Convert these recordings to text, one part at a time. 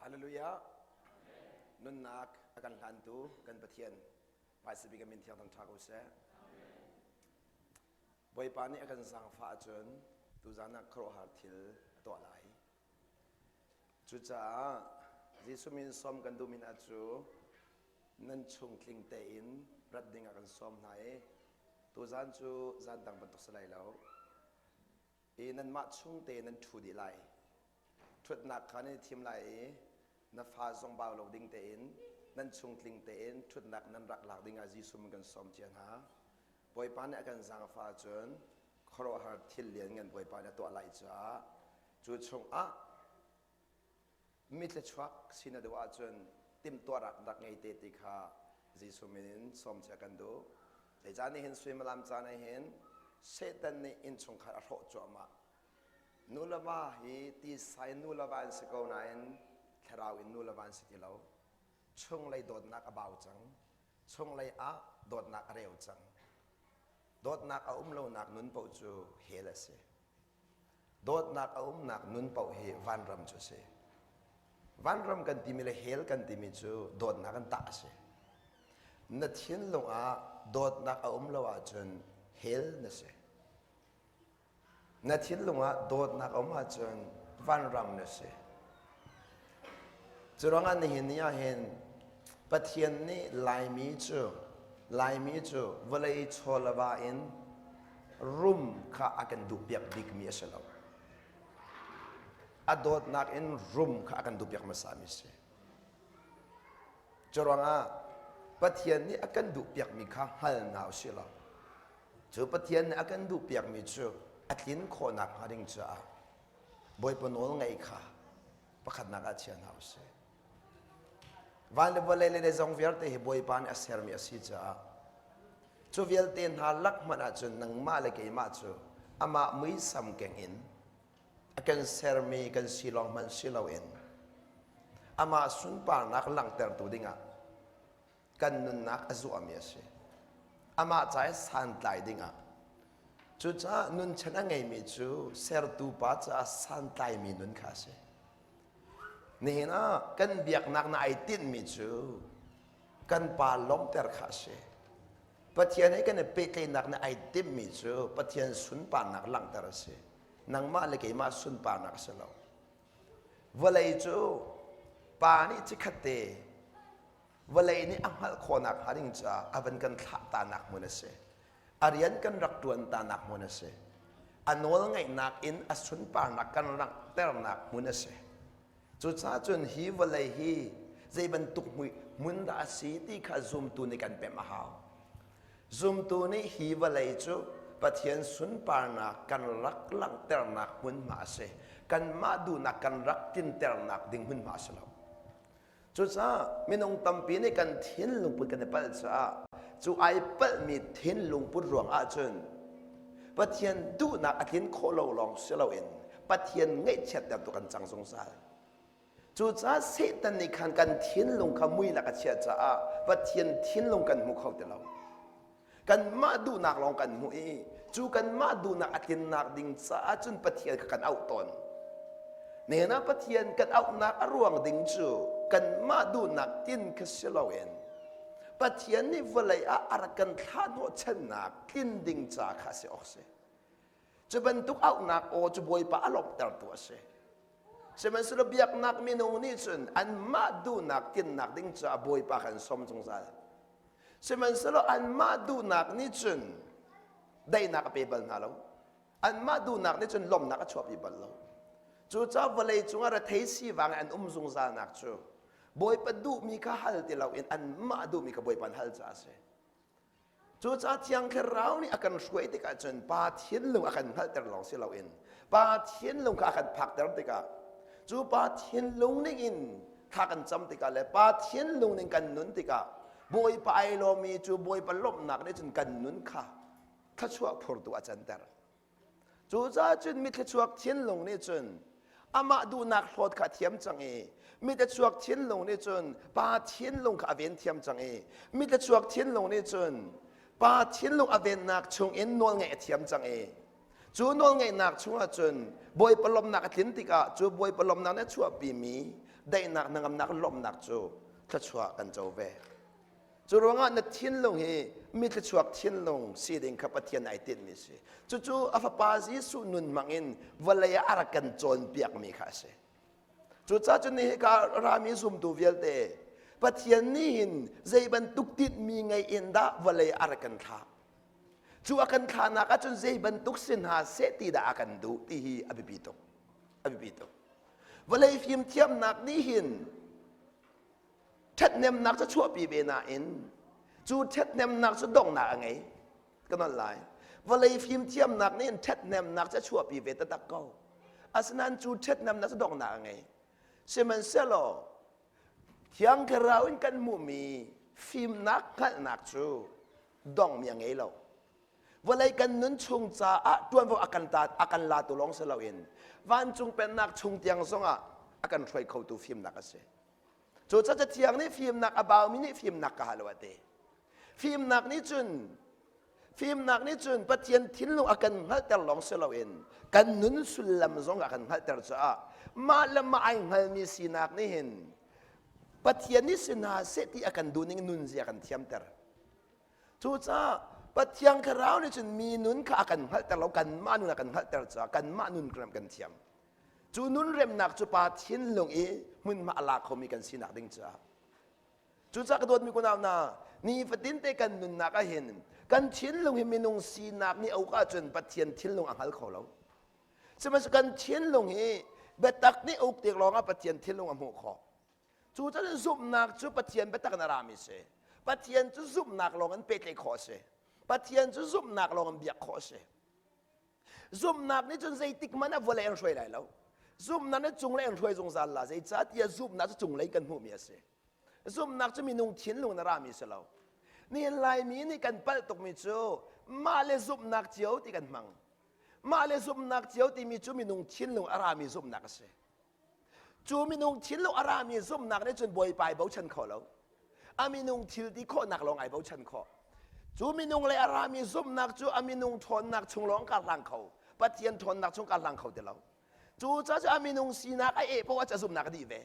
Hallelujah. Nunnak a kan hlantu kan Pathian hmaisabik a min thiang thangṭha ko seh. Bawipa nih a kan zaangfah ahcun tuzan ah khuaruahhar thil a tuah lai. Cucaah Jesuh min sawm kan duhmi hna cu nan chung tling tein rat ding ah kan sawm hna i tuzan cu zan dang bantuk si lai lo. I nanmah chung te nan ṭhu dih lai. Ṭhutnak kha nan i thim lai i na fa zong bau lo ding tein nan chung tling tein ṭhutnak nan rak lak ding ah Jesuh min kan sawm cia hna. Bawipa nih a kan zaangfah ahcun khuaruahhar thil lianngan Bawipa nih a tuah lai caah cu chungah mi thluachuak si na duh ahcun timhtuahnak rak ngei te ti kha Jesuh min in sawm cia kan duh. Zeicah nih hin suimilam caan ah hin Satan nih innchungkhar a hrawh cuahmah. Nu le va hi tisa in nu le va an si ko nain thlarau in nu le va an si ti lo. Chunglei dawtnak a bau cang. Chunglei ah dawtnak a reu cang. Dawtnak a um lonak nun paoh cu hell a si. Dawtnak a umnak nun paoh hi vanram cu a si. Vanram kan timi le hell kan timi cu dawtnak an tah a si. Na thinlung ah dawtnak a um lo ahcun hell na si. Na thinlung ah dawtnak a um ahcun vanram na si. Cu ruangah nihin ni ah hin Pathian nih Laimi cu Laimi cu vawlei chaw le va in rum kha a kan duhpiak bikmi a si lo. A dawtnak in rum kha a kan duhpiak hmasami a si. Cu ruangah Pathian nih a kan duhpiakmi kha hngal hna usih law cu Pathian nih a kan duhpiakmi cu a tlin khawhnak hnga ding caah Bawipa nawl ngaih kha pakhatnak ah chia hna usih. Van le vawlei le zeizong vialte hi Bawipa nih a sermi a si caah cu vialte hna lak hmanh ahcun nangmah le keimah cu amah muisam keng in a kan sermi kan si lawng hmanh si loin amah sunparnak langhtertu dingah kan nunnak a zuahmi a si. Amah ca i santlai dingah. Cucaah nunchan a ngeimi cu sertu pa caah santlaimi nun kha a si. Nihin ah kan biaknak na ai tinhmi cu kan pa lawmhter kha a si. Pathian he kan i pehtlaihnak na ai timhmi cu Pathian sunparnak langhter a si. Nangmah le keimah sunparnak a si lo. Vawlei cu pa nih cikhat te vawlei nih a hngalh khawhnak hnga ding caah a van kan thlah tanak hmun a si. A rian kan rak ṭuan tanak hmun a si. A nawl ngaihnak in a sunparnak kan langhternak hmun a si. Cucaah cun hi vawlei hi zei bantuk hmun dah a si ti kha zumtu nih kan pemh a hau. Zumtu nih hi vawlei cu Pathian sunparnak kan rak langhternak hmunhma a si. Kanmah duhnak kan rak tlinternak ding hmunhma a si lo. Cucaah minung tampi nih kan thinlung put kan i palh caah cu ai palhmi thinlung put ruang ahcun Pathian duhnak a tlin khawh lo lawng si loin Pathian ngaihchiattertu kan cang zungzal. Cucaah Satan nih khan kan thinlung kha mui lak a chiah caah Pathian thinlung kan hmu kho ti lo. Kanmah duhnak lawng kan hmuh i cu kanmah duhnak a tlinnak ding caah cun Pathian kha kan auh tawn. Nihin ah Pathian kan auhnak a ruang ding cu kanmah duhnak tin kha si loin Pathian nih vawlei ah a rak kan thlah hnawhchannak tlin ding ca kha a si awk a si. Cu bantuk auhnak aw cu Bawipa a lawmhtertu a si. Sihmanhsehlaw biaknak minung nih cun anmah duhnak tinnak ding caah Bawipa kha an sawm zungzal. Sihmanhsehlaw anmah duhnak nih cun daihnak a pe bal hna lo. Anmah duhnak nih cun lawmhnak a chuahpi bal lo. Cucaah vawlei cungah rethei sivang an um zungzalnak cu Bawipa duhmi kha hal ti loin anmah duhmi kha Bawipa an hal caah a si. Cucaah Thiang Thlarau nih a kan hruai tikah cun Pa thinlung a kan hngalhter lawng si loin Pa thinlung kha a kan phakter tikah cu Pa thinlung ning in thla kan cam tikah le Pa thinlung ning kan nun tikah Bawipa ai lawmi cu Bawipa lawmhnak nih cun kan nun kha thluachuah phurtu a canter. Cucaah cun mithluachuak thinlung nih cun amah duhnak hlawt kha a thiam cang i mithluachuak thinlung nih cun pa thinlung kha a ven thiam cang i mithluachuak thinlung nih cun pa thinlung a vennak chungin nawlngaih a thiam cang i cu nawlngaihnak chungah cun Bawipa lawmhnak a tlin tikah cu Bawipa lawmhnak nih a chuahpimi. Daihnak, hnangamnak, lawmhnak cu thluachuah kan co ve. Cu ruangah na thinlung hi mi thluachuak thinlung si ding kha Pathian ai tinhmi si. Cucu a fapa Jesuh nun hmangin vawlei ah a rak kan cawnpiakmi kha a si. Cucaah cun ni hika rami zumtu vialte Pathian nih hin zei bantuk tinhmi ngei in dah vawlei a rak kan thlah. Cu a kan thlahnak ahcun zei bantuk si hna seh ti dah a kan duh ti hi a biapi tuk. A biapi tuk. Vawlei fimthiamnak nih hin ṭhathnemnak cu chuahpi ve nain cu ṭhathnemnak cu donghnak a ngei ka non lai vawlei fimthiamnak nih ṭhathnemnak cu a chuahpi ve taktak ko asinain cu ṭhathnemnak cu donghnak a ngei sihmanhsehlaw thiang thlarau in kan hmuhmi fimnak hngalhnak cu dongmi a ngei lo vawlei kan nun chung caah ṭuanvo a kan ta a kan latu lawng si loin vancung pennak chung tiang zongah a kan hruai khotu fimnak a si Cu Cathiang nih fimnak a baumi nih fimnak ka hal a ti. Fimnak nih cun fimnak nih cun Pathian thinlung a kan hngalhter lawng si loin kan nun sullam zong a kan hngalhter caah mah le mah ai hngalmi sinak nih hin Pathian nih si hna seh ti a kan duhning nunzia kan thiamter. Cucaah Pathian Thlarau nih cun mi nun kha a kan hngalhter lo kanmah nun a kan hngalhter caah kanmah nun kan thiam. Cu nun remnak cu pa thinlung i hmunhma a la khomi kan sinak ding caah. Cucaah ka dawtmi kunau hna, nifatin te kan nunnak ah hin kan thinlung hi minung sinak nih a uk ahcun Pathian thinlung a hngal kho lo. Sihmanhsehlaw kan thinlung hi biatak nih a uk tik lawngah Pathian thinlung a hmuh khawh. Cucaah zumhnak cu Pathian biatak in a rami si. Pathian cu zumhnak lawng in pehtlaih khawh a si. Pathian cu zumhnak lawng in biak khawh a si. Zumhnak nih cun zeitik hmanh ah vawlei an hruai lai lo. Zumhnak nih cunglei an hruai zungzal la. Zeicahtiah zumhnak cu cunglei kan hmuhmi a si. Zumhnak cu minung thinlung in a rami si lo. Nihin Laimi nih kan palh tukmi cu mah le zumhnak cio ti kan hmang. Mah le zumhnak cio timi cu minung thinlung a rami zumhnak a si. Cu minung thinlung a rami zumhnak nih cun Bawipa ai bochan kho lo. A minung thil ti khawhnak lawng ai bochan khawh. Cu minung le a rami zumhnak cu a minung ṭhawnnak chung lawng kaa hlang kho. Pathian ṭhawnnak chung kaa hlang kho ti lo. Cu ca cu a minung sinak a eh poah cu a zumhnak a dih ve.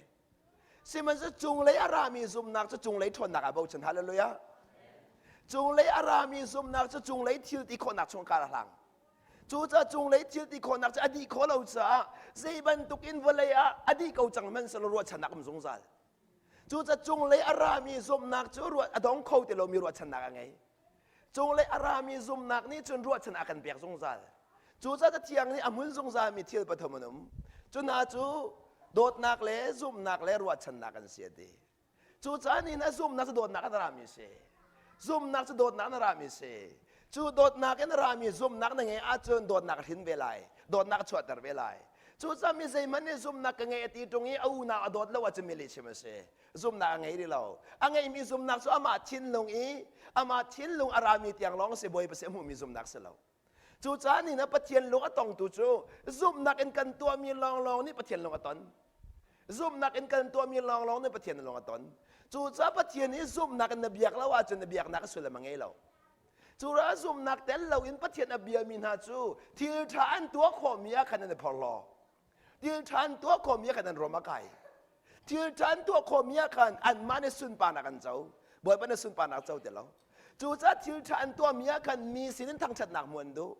Sihmanhsehlaw cunglei a rami zumhnak cu cunglei ṭhawnnak aa bochan. Hallelujah. Cunglei a rami zumhnak cu cunglei thil ti khawhnak chung kaa hlang. Cucaah cunglei thil ti khawhnak cu a dih khawh lo caah zei bantuk in vawlei ah a dih ko cang hmanhsehlaw ruahchannak um zungzal. Cucaah cunglei a rami zumhnak cu ruah a dong kho ti lomi ruahchannak a ngei. Cunglei a rami zumhnak nih cun ruahchan a kan pek zungzal. Cucaah Cathiang nih a hmun zungzalmi thil pathum an um. Cu hna cu dawtnak le zumhnak le ruahchannak an si a ti. Cucaah nihin a zumhnak cu dawtnak in a rami a si. Zumhnak cu dawtnak in a rami a si. Cu dawtnak in a rami zumhnak na ngeih ahcun dawtnak a hrin ve lai. Dawtnak a chuahter ve lai. Cucaah mi zeihmanh nih zumhnak ka ngei a ti ṭung i a unau a dawt lo ahcun mi lihchim a si. Zumhnak a ngei rih lo. A ngeihmi zumhnak cu amah thinlung i amah thinlung a rami tiang lawng a si Bawipa si a hmuhmi zumhnak si lo. Cucaah ni na Pathian lung a tongtu cu zumhnak in kan tuahmi lawnglawng nih Pathian lung a ton. Zumhnak in kan tuahmi lawnglawng nih Pathian lung a ton. Cucaah Pathian hi zumhnak in na biak lo ahcun na biaknak a sullam a ngei lo. Cu ra zumhnak tel loin Pathian a biami hna cu thil ṭha an tuah khawhmi ah khan an i phorhlaw. Thil ṭha an tuah khawhmi ah khan an rom a kai. Thil ṭha an tuah khawhmi ah khan anmah nih sunparnak an co. Bawipa nih sunparnak co ti lo. Cucaah thil ṭha an tuahmi ah khan mi sinin thangṭhatnak hmuh an duh.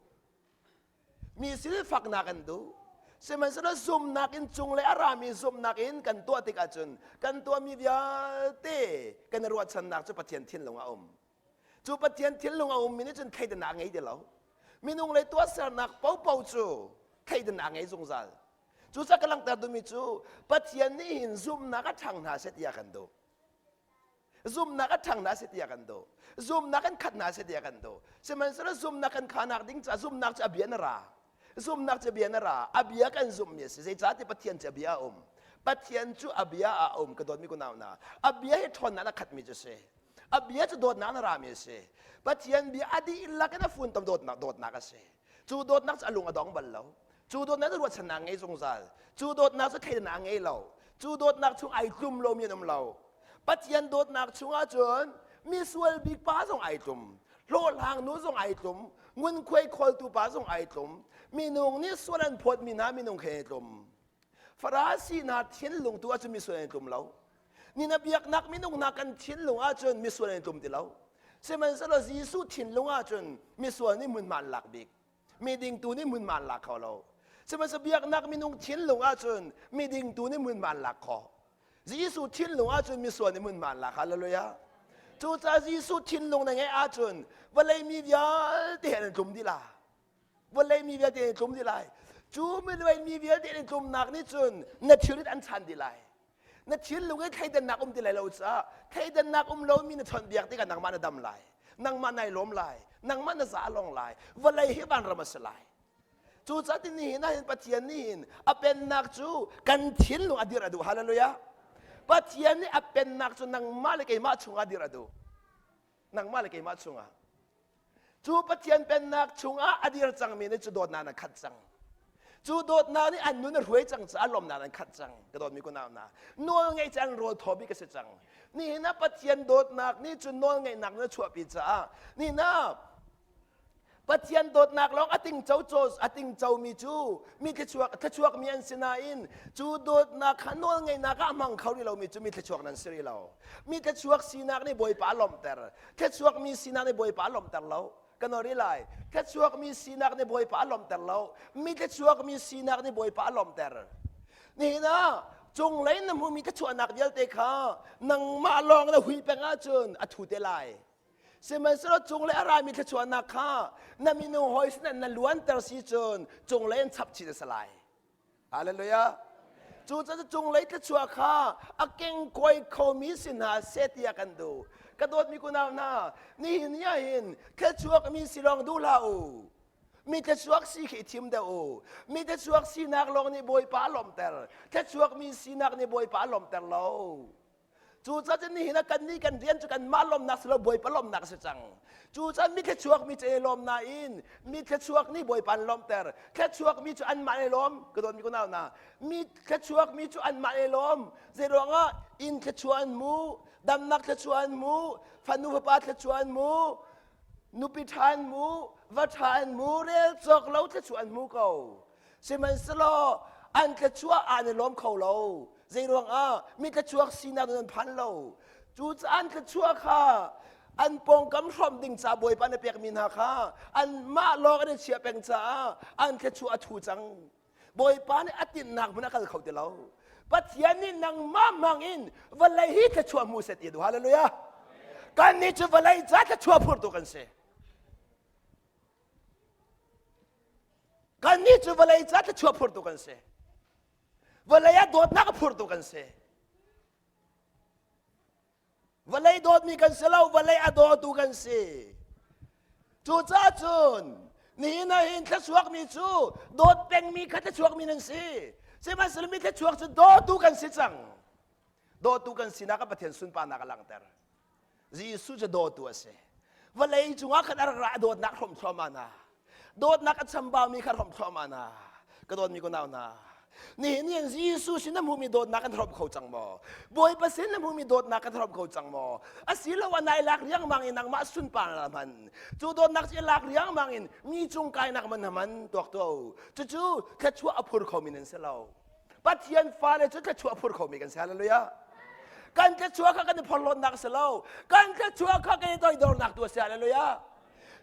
Mi sinin faknak an duh. Sihmanhsehlaw zumhnak in cunglei a rami zumhnak in kan tuah tikah cun kan tuahmi vialte kan i ruahchannak cu Pathian thinlung a um. Cu Pathian thinlung a ummi nih cun thleidannak a ngei ti lo. Minung lei tuahsernak paohpaoh cu thleidannak a ngei zungzal. Cucaah ka langhter duhmi cu Pathian nih hin zumhnak a ṭhang hna seh tiah kan duh. Zumhnak a ṭhang hna seh tiah kan duh. Zumhnak an khat hna seh tiah kan duh. Sihmanhsehlaw zumhnak kan khahnak ding caah zumhnak cu a bia na ra. Zumhnak cu a bia na ra. A bia kan zumhmi a si. Zeicahtiah Pathian cu a bia a um. Pathian cu a bia a um. Ka dawtmi kunau hna. A bia hi ṭhawnnak a khatmi cu a si. A bia cu dawtnak na rami a si. Pathian bia a dihlak in a funtom dawtnak dawtnak a si. Cu dawtnak cu a lung a dong bal lo. Cu dawtnak cu ruahchannak ngei zungzal. Cu dawtnak cu thleidannak ngei lo. Cu dawtnak chung ai tlum lomi an um lo. Pathian dawtnak chungah cun misual bik pa zong ai tlum. Hlawhhlang nu zong ai tlum. Ngunkhuai khawltu pa zong ai tlum. Minung nih sual an phawtmi hna minung he ai tlum. Farasi hna thinlung tu ahcun misual an i tlum lo. Ni na biaknak minung hna kan thinlung ahcun misual an i tlum ti lo. Sihmanhsehlaw Jesuh thinlung ahcun misual nih hmunhma an lak bik. Miding tu nih hmunhma an lak kho lo. Sihmanhsehlaw biaknak minung thinlung ahcun miding tu nih hmunhma an lak khawh. Jesuh thinlung ahcun misual nih hmunhma an lak. Hallelujah. Cucaah Jesuh thinlung na ngeih ahcun vawlei mi vialte he an tlum dih la. Vawlei mi vialte an tlum dih lai. Cu vawlei mi vialte an tlumnak nih cun na thilrit an chan dih lai. Na thinlung i thleidannak um ti lai lo caah thleidannak um lomi na chawnhbiak tikah nangmah na dam lai. Nangmah nai lawm lai. Nangmah na za long lai. Vawlei hi vanram a si lai. Cucaah ti nihin ah hin Pathian nih hin a pennak cu kan thinlung a dirh a duh. Hallelujah. Pathian nih a pennak cu nangmah le keimah chungah dirh a duh. Nangmah le keimah chungah. Cu Pathian pennak chungah a dir cangmi nih cu dawtnak an khat cang. Cu dawtnak nih an nun a hruai cang caah lawmnak an khat cang. Ka dawtmi kunau hna. Nawl ngeih cu an rawl thaw bik a si cang. Nihin ah Pathian dawtnak nih cu nawl ngeihnak na chuahpi caah nihin ah Pathian dawtnak lawng a tingco a tingcomi cu mi thluachuak thluachuakmi an si nain cu dawtnak kha nawlngeihnak ah a hmang kho rih lomi cu mi thluachuak nan si rih lo. Mi thluachuak sinak nih Bawipa a lawmhter. Thluachuakmi sinak nih Bawipa a lawmhter lo. Ka nawl rih lai. Thluachuakmi sinak nih Bawipa a lawmhter lo. Mi thluachuakmi sinak nih Bawipa a lawmhter. Nihin ah cunglei na hmumi thluachuahnak vialte kha nangmah lawng na hui peng ahcun a thu te lai. Sihmanhsehlaw cunglei a rami thluachuahnak kha na minung hawi sinah na luanter si cun cunglei an chap chin a si lai. Hallelujah. Cucaah cunglei thluachuah kha a kengkawi khomi si hna seh tiah kan duh. Ka dawtmi kunau hna, nihin ni ah hin thluachuakmi si lawng duh hlah u. Mi thluachuak si khi i thim deuh u. Mi thluachuak sinak lawng nih Bawipa a lawmhter. Thluachuakmi sinak nih Bawipa a lawmhter lo. Cucaah cun nihin ah kannih kan rian cu kanmah lawmhnak si lo Bawipa lawmhnak a si cang. Cucaah mi thluachuak mi cu i lawm nain mi thluachuak nih Bawipa an lawmhter. Thluachuak mi cu anmah i lawm. Ka dawtmi kunau hna, mi thluachuak mi cu anmah i lawm. Zeiruangah inn thluachuah an hmu, damnak thluachuah an hmu, fanu fapa thluachuah an hmu, nupi ṭha an hmu, va ṭha an hmu, rel cawk lo thluachuah an hmu ko. Sihmanhsehlaw an thluachuah an i lawm kho lo. Zeiruangah mi thluachuak sinak nan phan lo. Cucaah an thluachuah kha an pawngkam hrawmh ding ca Bawipa na pekmi hna kha anmah lawng an i chiah peng caah an thluachuah a thu cang. Bawipa nih a tinhnak hmun a kal kho ti lo. Pathian nih nangmah hmang in vawlei hi thluachuah hmu seh ti a duh. Hallelujah. Kannih cu vawlei ca thluachuah phurtu kan si. Kannih cu vawlei ca thluachuah phurtu kan si. Vawlei ah dawtnak a phurtu kan si. Vawlei dawtmi kan si lo, vawlei a dawtu kan si. Cucaah cun nihin ah hin thluachuakmi cu dawt pengmi kha thluachuakmi nan si. Sihmanhsehlaw mi thluachuak cu dawtu kan si cang. Dawtu kan sinak ah Pathian sunparnak a langhter. Jesuh cu dawtu a si. Vawlei cungah khan a rak ra dawtnak hrawm thluahmah hna. Dawtnak a chambaumi kha hrawm thluahmah hna. Ka dawtmi ka nau hna. Nihin ni Jesuh sin na hmuhmi dawtnak kan hrawm kho cang maw? Bawipa sin na hmuhmi dawtnak kan hrawm kho cang maw? Asiloah nai lak riangmang in nangmah sunpar na hman. Cu dawtnak cu i lak riangmang in mi cung kainak man hman tuak tuah Cucu thluachuah a phur khomi nan si lo. Pathian fale cu thluachuah phur khomi kan si. Hallelujah. Kan thluachuah kha kan i phorhlawtnak a si lo. Kan thluachuah kha kan i toidornak tu a si. Hallelujah.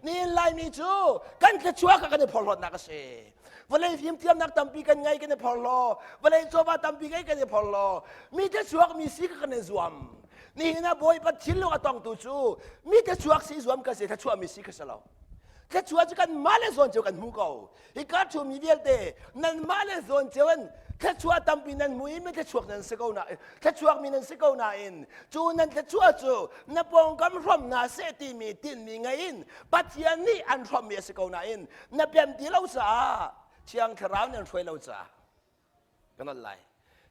Nihin Laimi cu kan thluachuah kha kan i phorhlawtnak a si. Vawlei fimthiamnak tampi kan ngei kan i phorhlaw. Vawlei chawva tampi ngei kan i phorhlaw. Mi thluachuak mi si kha kan i zuam. Nihin ah Bawipa thinlung a tongtu cu mi thluachuak si zuam ka si, thluachuah mi si ka si lo. Thluachuah cu kan mah le zawn cio kan hmu ko. Hika ṭhumi vialte nanmah le zawn cio in thluachuah tampi nan hmu i mi thluachuak nan si ko na thluachuak mi nan si ko nain cu nan thluachuah cu na pawngkam hrawm hna seh timi tinhmi ngei in Pathian nih an hrawmmi a si ko nain na pem ti lo caah Thiang Thlarau nih an hruai lo caah ka nolh lai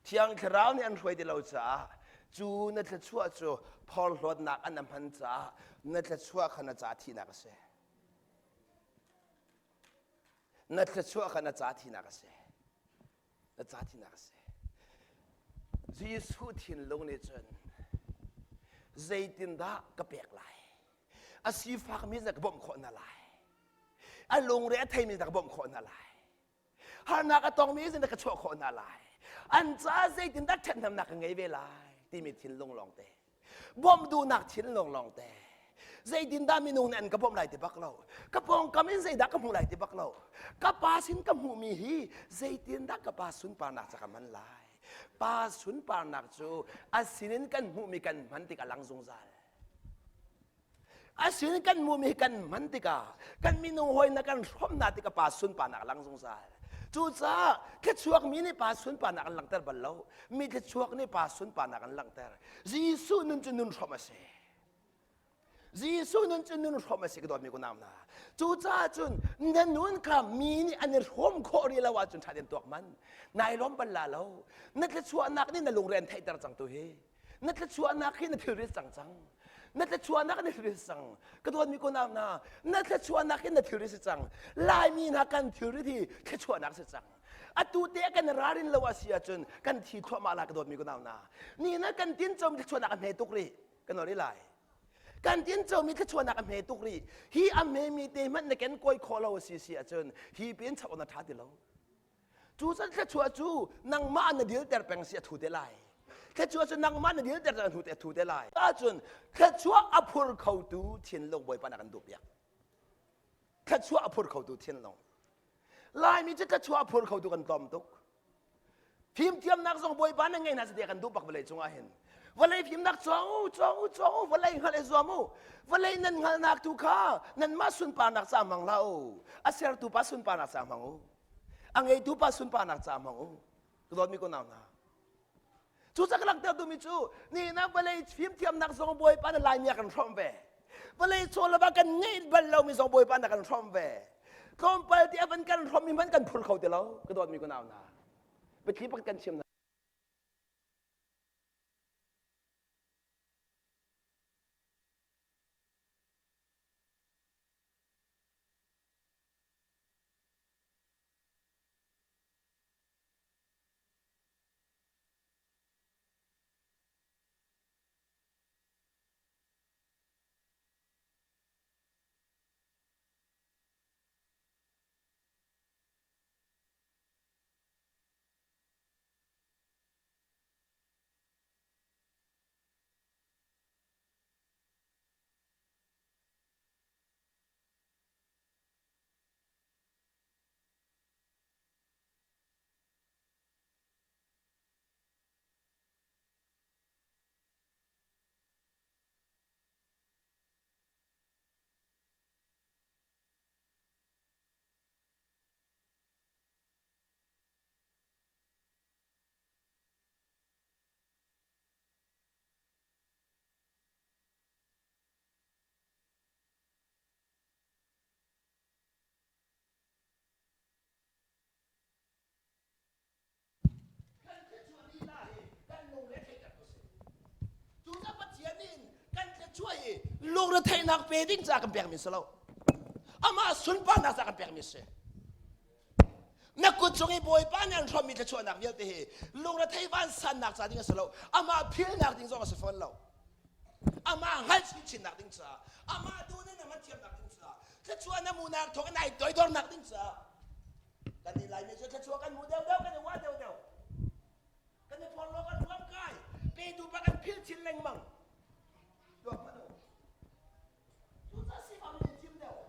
Thiang Thlarau nih an hruai ti lo caah cu na thluachuah cu phorhlawtnak an hman caah na thluachuah kha na ca thihnak a si. Na thluachuah kha na ca thinak a si. Na ca thinak a si. Jesuh thinlung nih cun zeitindah ka pek lai? A sifakmi na ka bawmh khawh hna lai. A lungre a theimi na ka bawmh khawh hna lai. Harnak a tongmi na ka chuah khawh hna lai. An caah zeitindah ṭhathnemnak ka ngei ve lai timi thinlung lawngte. Bawmh duhnak thinlung lawngte. Zeitindah minung nih an ka bawmh lai ti bak lo. Ka pawngkam in zeidah ka hmuh lai ti bak lo. Ka pa sin ka hmuhmi hi zeitindah ka pa sunparnak ca ka hman lai. Pa sunparnak cu a sinin kan hmuhmi kan hman tik a lang zungzal. A sin kan hmuhmi hi kan hman tikah kan minung hawi na kan hrawmhnak tikah pa sunparnak a lang zungzal. Cucaah thluachuak mi nih pa sunparnak an langhter bal lo. Mi thluachuak nih pa sunparnak an langhter. Jesuh nun cu nun hrawmh a si. Jesuh nun cu nun hrawmh a si ka dawtmi kunau hna. Cucaah cun na nun kha mi nih an i hrawm khawh rih lo ahcun ṭha tein tuak man. Nai lawm bal la lo. Na thluachuahnak nih na lungre an theihter cang tu hi. Na thluachuahnak hi na thilrit cang cang. Na thluachuahnak na thilrit cang. Ka dawtmi kunau hna, na thluachuahnak hi na thilrit si cang. Laimi hna kan thilrit hi thluachuahnak si cang. Atu te kan ralrin lo a si ahcun kan thi thluahmah la ka dawtmi kunau hna. Ni na kan tin com thluachuahnak a hme tuk rih. Kan ori lai. Kan tin comi thluachuahnak a hme tuk rih. Hi a hmemi te hmanh na ken kawi khawh lo a si si ahcun hi pin chak na ṭha ti lo. Cu can thluachuah cu nangmah na dilter peng si a thu te lai. Thluachuah cu nangmah na dilter a thu te thu te lai. Ahcun thluachuah a phur khotu thinlung Bawipa na kan duh piak. Thluachuah a phur khotu thinlung. Laimi cu thluachuah a phur khotu kan tlawm tuk. Fimthiamnak zong Bawipa na ngei hna seh kan duh bak vawlei cungah hin. Vawlei fimnak cawng u, cawng u, cawng u, vawlei hngalh i zuam u. Vawlei nan hngalhnak tu kha nanmah sunparnak ca hmang hlah u. A sertu pa sunparnak ca hmang u. A ngeitu pa sunparnak ca hmang u. Ka dawtmi ko nau hna. Cucaah ka langhter duhmi cu nihin ah vawlei fimthiamnak zong Bawipa na Laimi a kan hrawmh ve. Vawlei chaw le va kan ngeih bal lomi zong Bawipa na kan hrawmh ve. Tlawmpal ti a van kan hrawmhmi hmanh kan phur kho ti lo. Ka dawtmi ko nau hna. Biathli pakhat kan chim hna. Kan thluachuah lila hi kan lungretheihter tu si. Cucaah Pathian nih kan thluachuah i lungretheihnak pe ding caah kan pekmi si lo. Amah sunparnak caah kan pekmi si. Na kut cung i Bawipa nih an hrawmmi thluachuahnak vialte hi lungrethei vansannak ca ding a si lo. Amah philnak ding zong a si fawn lo. Amah hngalh chinchinnak ding caah, amah duh ning na thiamnak ding caah, thluachuah na munak thawng in ai toidornak ding caah Kan i Laimi cu thluachuah kan hmu deuhdeuh, kan i uah deuhdeuh. Kan i porhlaw kan ruam kai. Petu pa kan phil chin lengmang. Tuak hmanh u. Cucaah sifah mi thim deuh.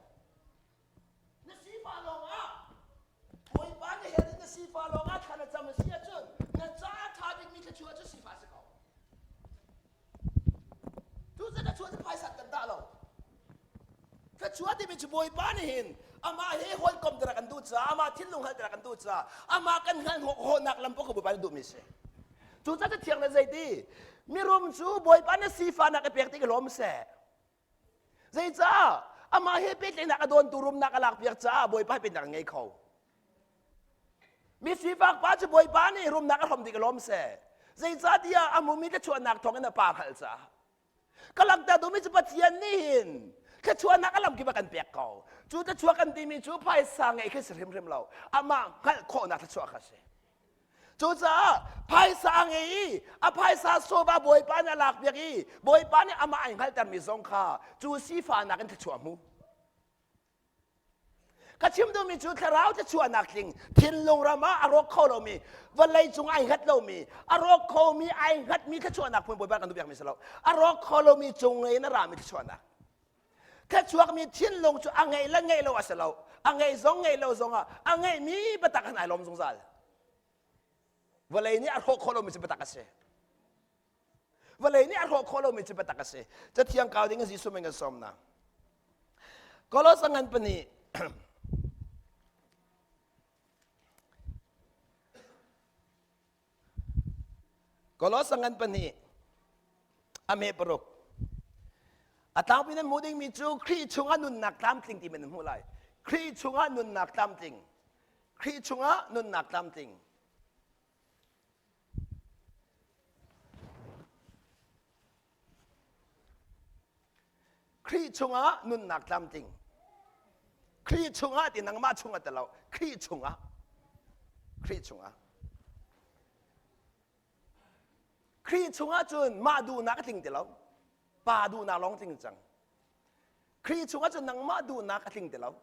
Na sifah lawng ah Bawipa na hel in na sifah lawng ah thla na cam a si ahcun na caah ṭha bikmi thluachuah cu sifah si ko. Cucaah thluachuah cu phaisa kan dah lo. Thluachuah timi cu Bawipa nih hin amah he hawikom tirak kan duh caah amah thinlung hngalh tirak kan duh caah amah kan hngalh khawhnak lam paoh kha Bawipa nih duhmi a si. Cucaah Cathiang nih zeiti mirum cu Bawipa nih sifahnak a pek ti ka lawm seh. Zeicah amah he pehtlaihnak a dawntu rumnak a lakpiak caah Bawipa he pehtlaihnak a ngei kho. Mi sifak pa cu Bawipa nih rumnak a hrom ti ka lawm seh. Zeicahtiah a hmumi thluachuahnak thawng in a pa hngalh caah. Ka langhter duhmi cu Pathian nih hin thluachuahnak a lamkip a kan pek ko. Cu thluachuah kan timi cu phaisa ngeih khi si hrimhrim lo. Amah hngalh khawhnak thluachuah kha si. Cucaah phaisa a ngei i a phaisa sawva Bawipa nih a lakpiak i Bawipa nih amah ai hngalhtermi zong kha cu sifahnak in thluachuah hmu. Ka chim duhmi cu thlarau thluachuahnak tling thinlung ram ah a rawk kho lomi vawlei cung ai hngat lomi a rawk khomi ai hngatmi thluachuahnak phun Bawipa kan duh piakmi si lo. A rawk kho lomi cung in a rami thluachuahnak. Thluachuakmi thinlung cu a ngeih le ngeih lo a si lo. A ngeih zong ngeih lo zong ah a ngeihmi biatak in ai lawm zungzal. Vawlei nih a hrawh khawh lomi cu biatak a si. Vawlei nih a hrawh khawh lomi cu biatak a si. Cathiang kau ding in Jesuh min kan sawm na. Kolos a ngan pahnih Kolos a ngan pahnih a me paruk a tlangpi nan hmuh dingmi cu Khrih chungah nunnak tlamtling ti men nan hmuh lai. Khrih chungah nunnak tlamtling. Khrih chungah nunnak tlamtling. Khrih chungah nunnak tlamtling. Khrih chungah ti nangmah chungah ti lo. Khrih chungah. Khrih chungah. Khrih chungah cun mah duhnak a tling ti lo. Pa duhnak lawng tling cang. Khrih chungah cun nangmah duhnak a tling ti lo.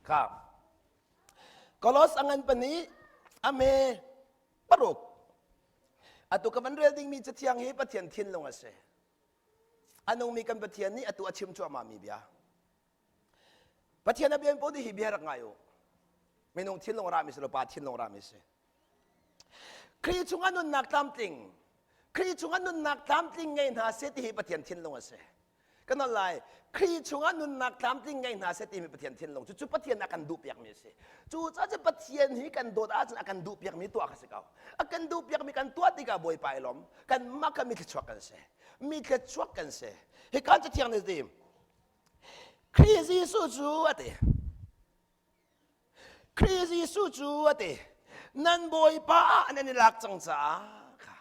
Kha Kolos a ngan pahnih a me paruk atu ka van rel dingmi cathiang hi Pathian thinlung a si a nungmi kan Pathian nih atu a chim cuahmahmi bia Pathian a bian paoh nih hi bia rak ngai u. Minung thinlung rami si lo pa thinlung rami si. Khrih chungah nunnak tlamtling Khrih chungah nunnak tlamtling ngei hna seh ti hi Pathian thinlung a si. Kan nawl lai Khrih chungah nunnak tlamtling ngei hna seh ti hi Pathian thinlung cucu Pathian a kan duhpiakmi a si. Cucaah cu Pathian hi kan dawt ahcun a kan duhpiakmi tuah kha si ko. A kan duhpiakmi kan tuah tikah Bawipa i lawm. Kanmah kha mi thluachuak kan si. Mi thluachuak kan si. Hi kan cathiang nih ti Khrih Jesuh cu a ti. Khrih Jesuh cu a ti. Nan Bawipa ah nan i lak cang caah kha.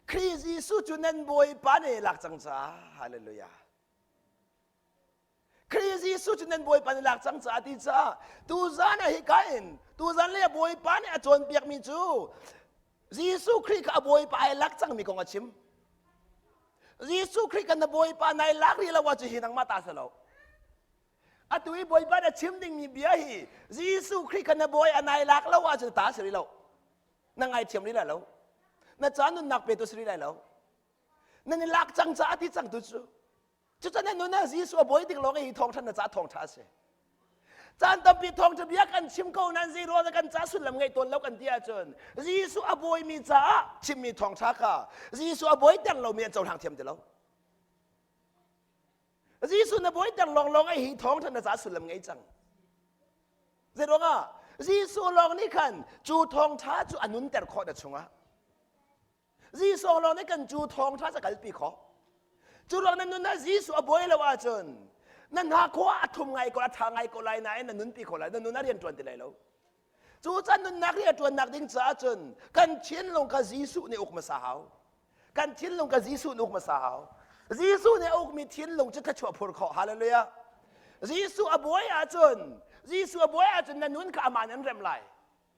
Khrih Jesuh cu nan Bawipa nan i lak cang caah. Hallelujah. Khrih Jesuh cu nan Bawipa nan i lak cang caah ti caah tuzan ah hika in tuzan le Bawipa nih a cawnpiakmi cu Jesuh Khrih kha a Bawipa ai lak cangmi kong a chim. Jesuh Khrih kan na Bawipa nai lak rih lo ahcun hi nangmah ta si lo. Atu i Bawipa na chim dingmi bia hi Jesuh Khrih kan na Bawi a nai lak lo ahcun ta si rih lo. Na ngaithiam rih lai lo. Na ca nunnak petu si rih lai lo. Nan i lak cang caah ti cang tu cu. Cucu na nun ah Jesuh a bawi tik lawng hi thawngṭha na ca thawngṭha a si. Caan tampi thawngṭha bia kan chim ko nain zei ruang kan ca sullam ngei tawn lo kan ti ahcun Jesuh a bawimi caah chimmi thawngṭha kha Jesuh a bawiter lomi an cohlang thiam ti lo. Jesuh na bawiter lawnglawng ai hi thawngṭha na ca sullam ngei cang. Zei ruangah Jesuh lawng nih khan cu thawngṭha cu a nunter khawh na chungah. Jesuh lawng nih kan cu thawngṭha ca kalpi khawh. Cu ruang na nun ah Jesuh a buai lo ahcun na hnakhaw a thum ngai ko a ṭha ngai ko lai nain na nunpi kho lai na nun ah rian ṭuan ti lai lo. Cu can nunnak rian ṭuannak ding caah cun kan thinlung kha Jesuh nih uk hmasa hau. Kan thinlung kha Jesuh nih uk hmasa hau. Jesuh nih a ukmi thinlung cu thluachuah phur khawh. Hallelujah. Jesuh a buai ahcun Jesuh a buai ahcun na nun kha amah nih an remh lai.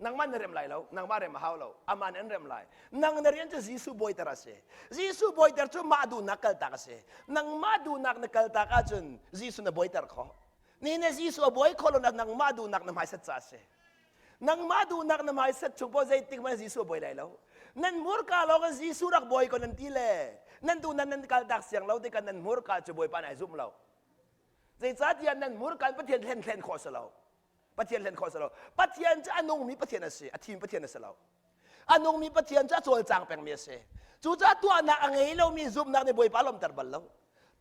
Nangmah na rem lai lo, nangmah rem a hau lo, amah nih an rem lai. Nang na rian cu Jesuh bawiter a si. Jesuh bawiter cu mah duhnak kaltak a si. Nangmah duhnak na kaltak ahcun Jesuh na bawiter khawh. Ni na Jesuh a bawi khawh lo nak nangmah duhnak na hmaisat ca a si. Nangmah duhnak na hmaisat chung paoh zeitik hmanh Jesuh a bawi lai lo. Nan hmurka lawng in Jesuh rak bawi ko nan ti le nan duhnak nan kaltak siang lo tikah nan hmurka cu Bawipa nih ai zumh lo. Zeicahtiah nan hmurka in Pathian hlen hlen khawh a si lo. Pathian hlen khawh a si lo. Pathian cu a nungmi Pathian a si, a thimi Pathian a si lo. A nungmi Pathian cu a cawlcang pengmi a si. Cucaah tuahnak a ngei lomi zumhnak nih Bawipa lawmter bal lo.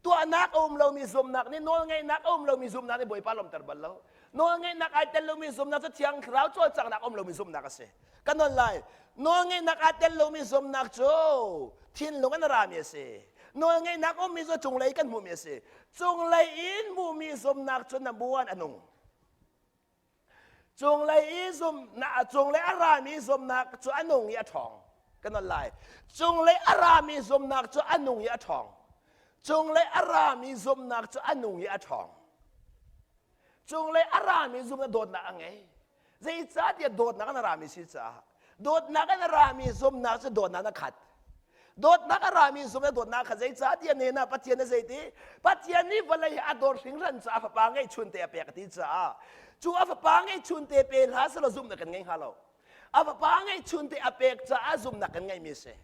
Tuahnak a um lomi zumhnak nih nawlngeihnak a um lomi zumhnak nih Bawipa lawmter bal lo. Nawlngeihnak ai tel lomi zumhnak cu Thiang Thlarau cawlcanghnak a um lomi zumhnak a si. Ka nawl lai. Nawlngeihnak aa tel lomi zumhnak cu thinlung in a rami a si. Nawlngeihnak a ummi cu cunglei kan hmuhmi a si. Cunglei in hmuhmi zumhnak cu na buan a nung. Cunglei i zumhnak cunglei a rami zumhnak cu a nung i a ṭhawng. Kan nawl lai. Cunglei a rami zumhnak cu a nung i a ṭhawng. Cunglei a rami zumhnak cu a nung i a ṭhawng. Cunglei a rami zumhnak dawtnak a ngei. Zeicahtiah dawtnak in a rami si caah dawtnak in a rami zumhnak cu dawtnak na khat. Dawtnak a rami zumhnak dawtnak kha zeicahtiah nena Pathian na zeiti Pathian nih vawlei hi a dawt hringhran caah fapa ngeihchun te a pek a ti caah cu a fapa ngeihchun te pe hlah selaw zumhnak kan ngei hnga lo. A fapa ngeihchun te a pek caah zumhnak kan ngeihmi a si.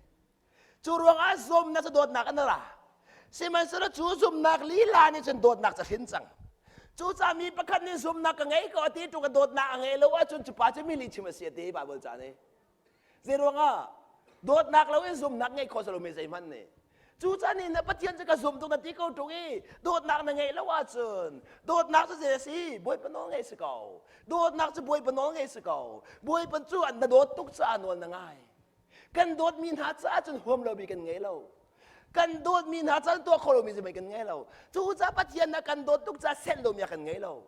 Cu ruangah zumnak cu dawtnak an ra. Sihmanhsehlaw cu zumnak lila nih cun dawtnak cu hrin cang. Cucaah mi pakhat nih zumnak ka ngei ko a ti ṭung a dawtnak a ngei lo ahcun cu pa cu mi lihchim a si a ti Baibal ca nih. Zei ruangah dawtnak loin zumnak ngeih khawh lomi zeihmanh nih. Cucaah nih na Pathian cu ka zum tuk na ti ko ṭung i dawtnak na ngeih lo ahcun dawtnak cu zei a si? Bawipa nawl ngeih si ko. Dawtnak cu Bawipa nawl ngeih si ko. Bawipa cu an na dawt tuk caah nawl na ngai. Kan dawtmi hna caah cun huam lomi kan ngei lo. Kan dawtmi hna caah tuah kho lomi zeihmanh kan ngei lo. Cucaah Pathian na kan dawt tuk caah senh lomi a kan ngei lo.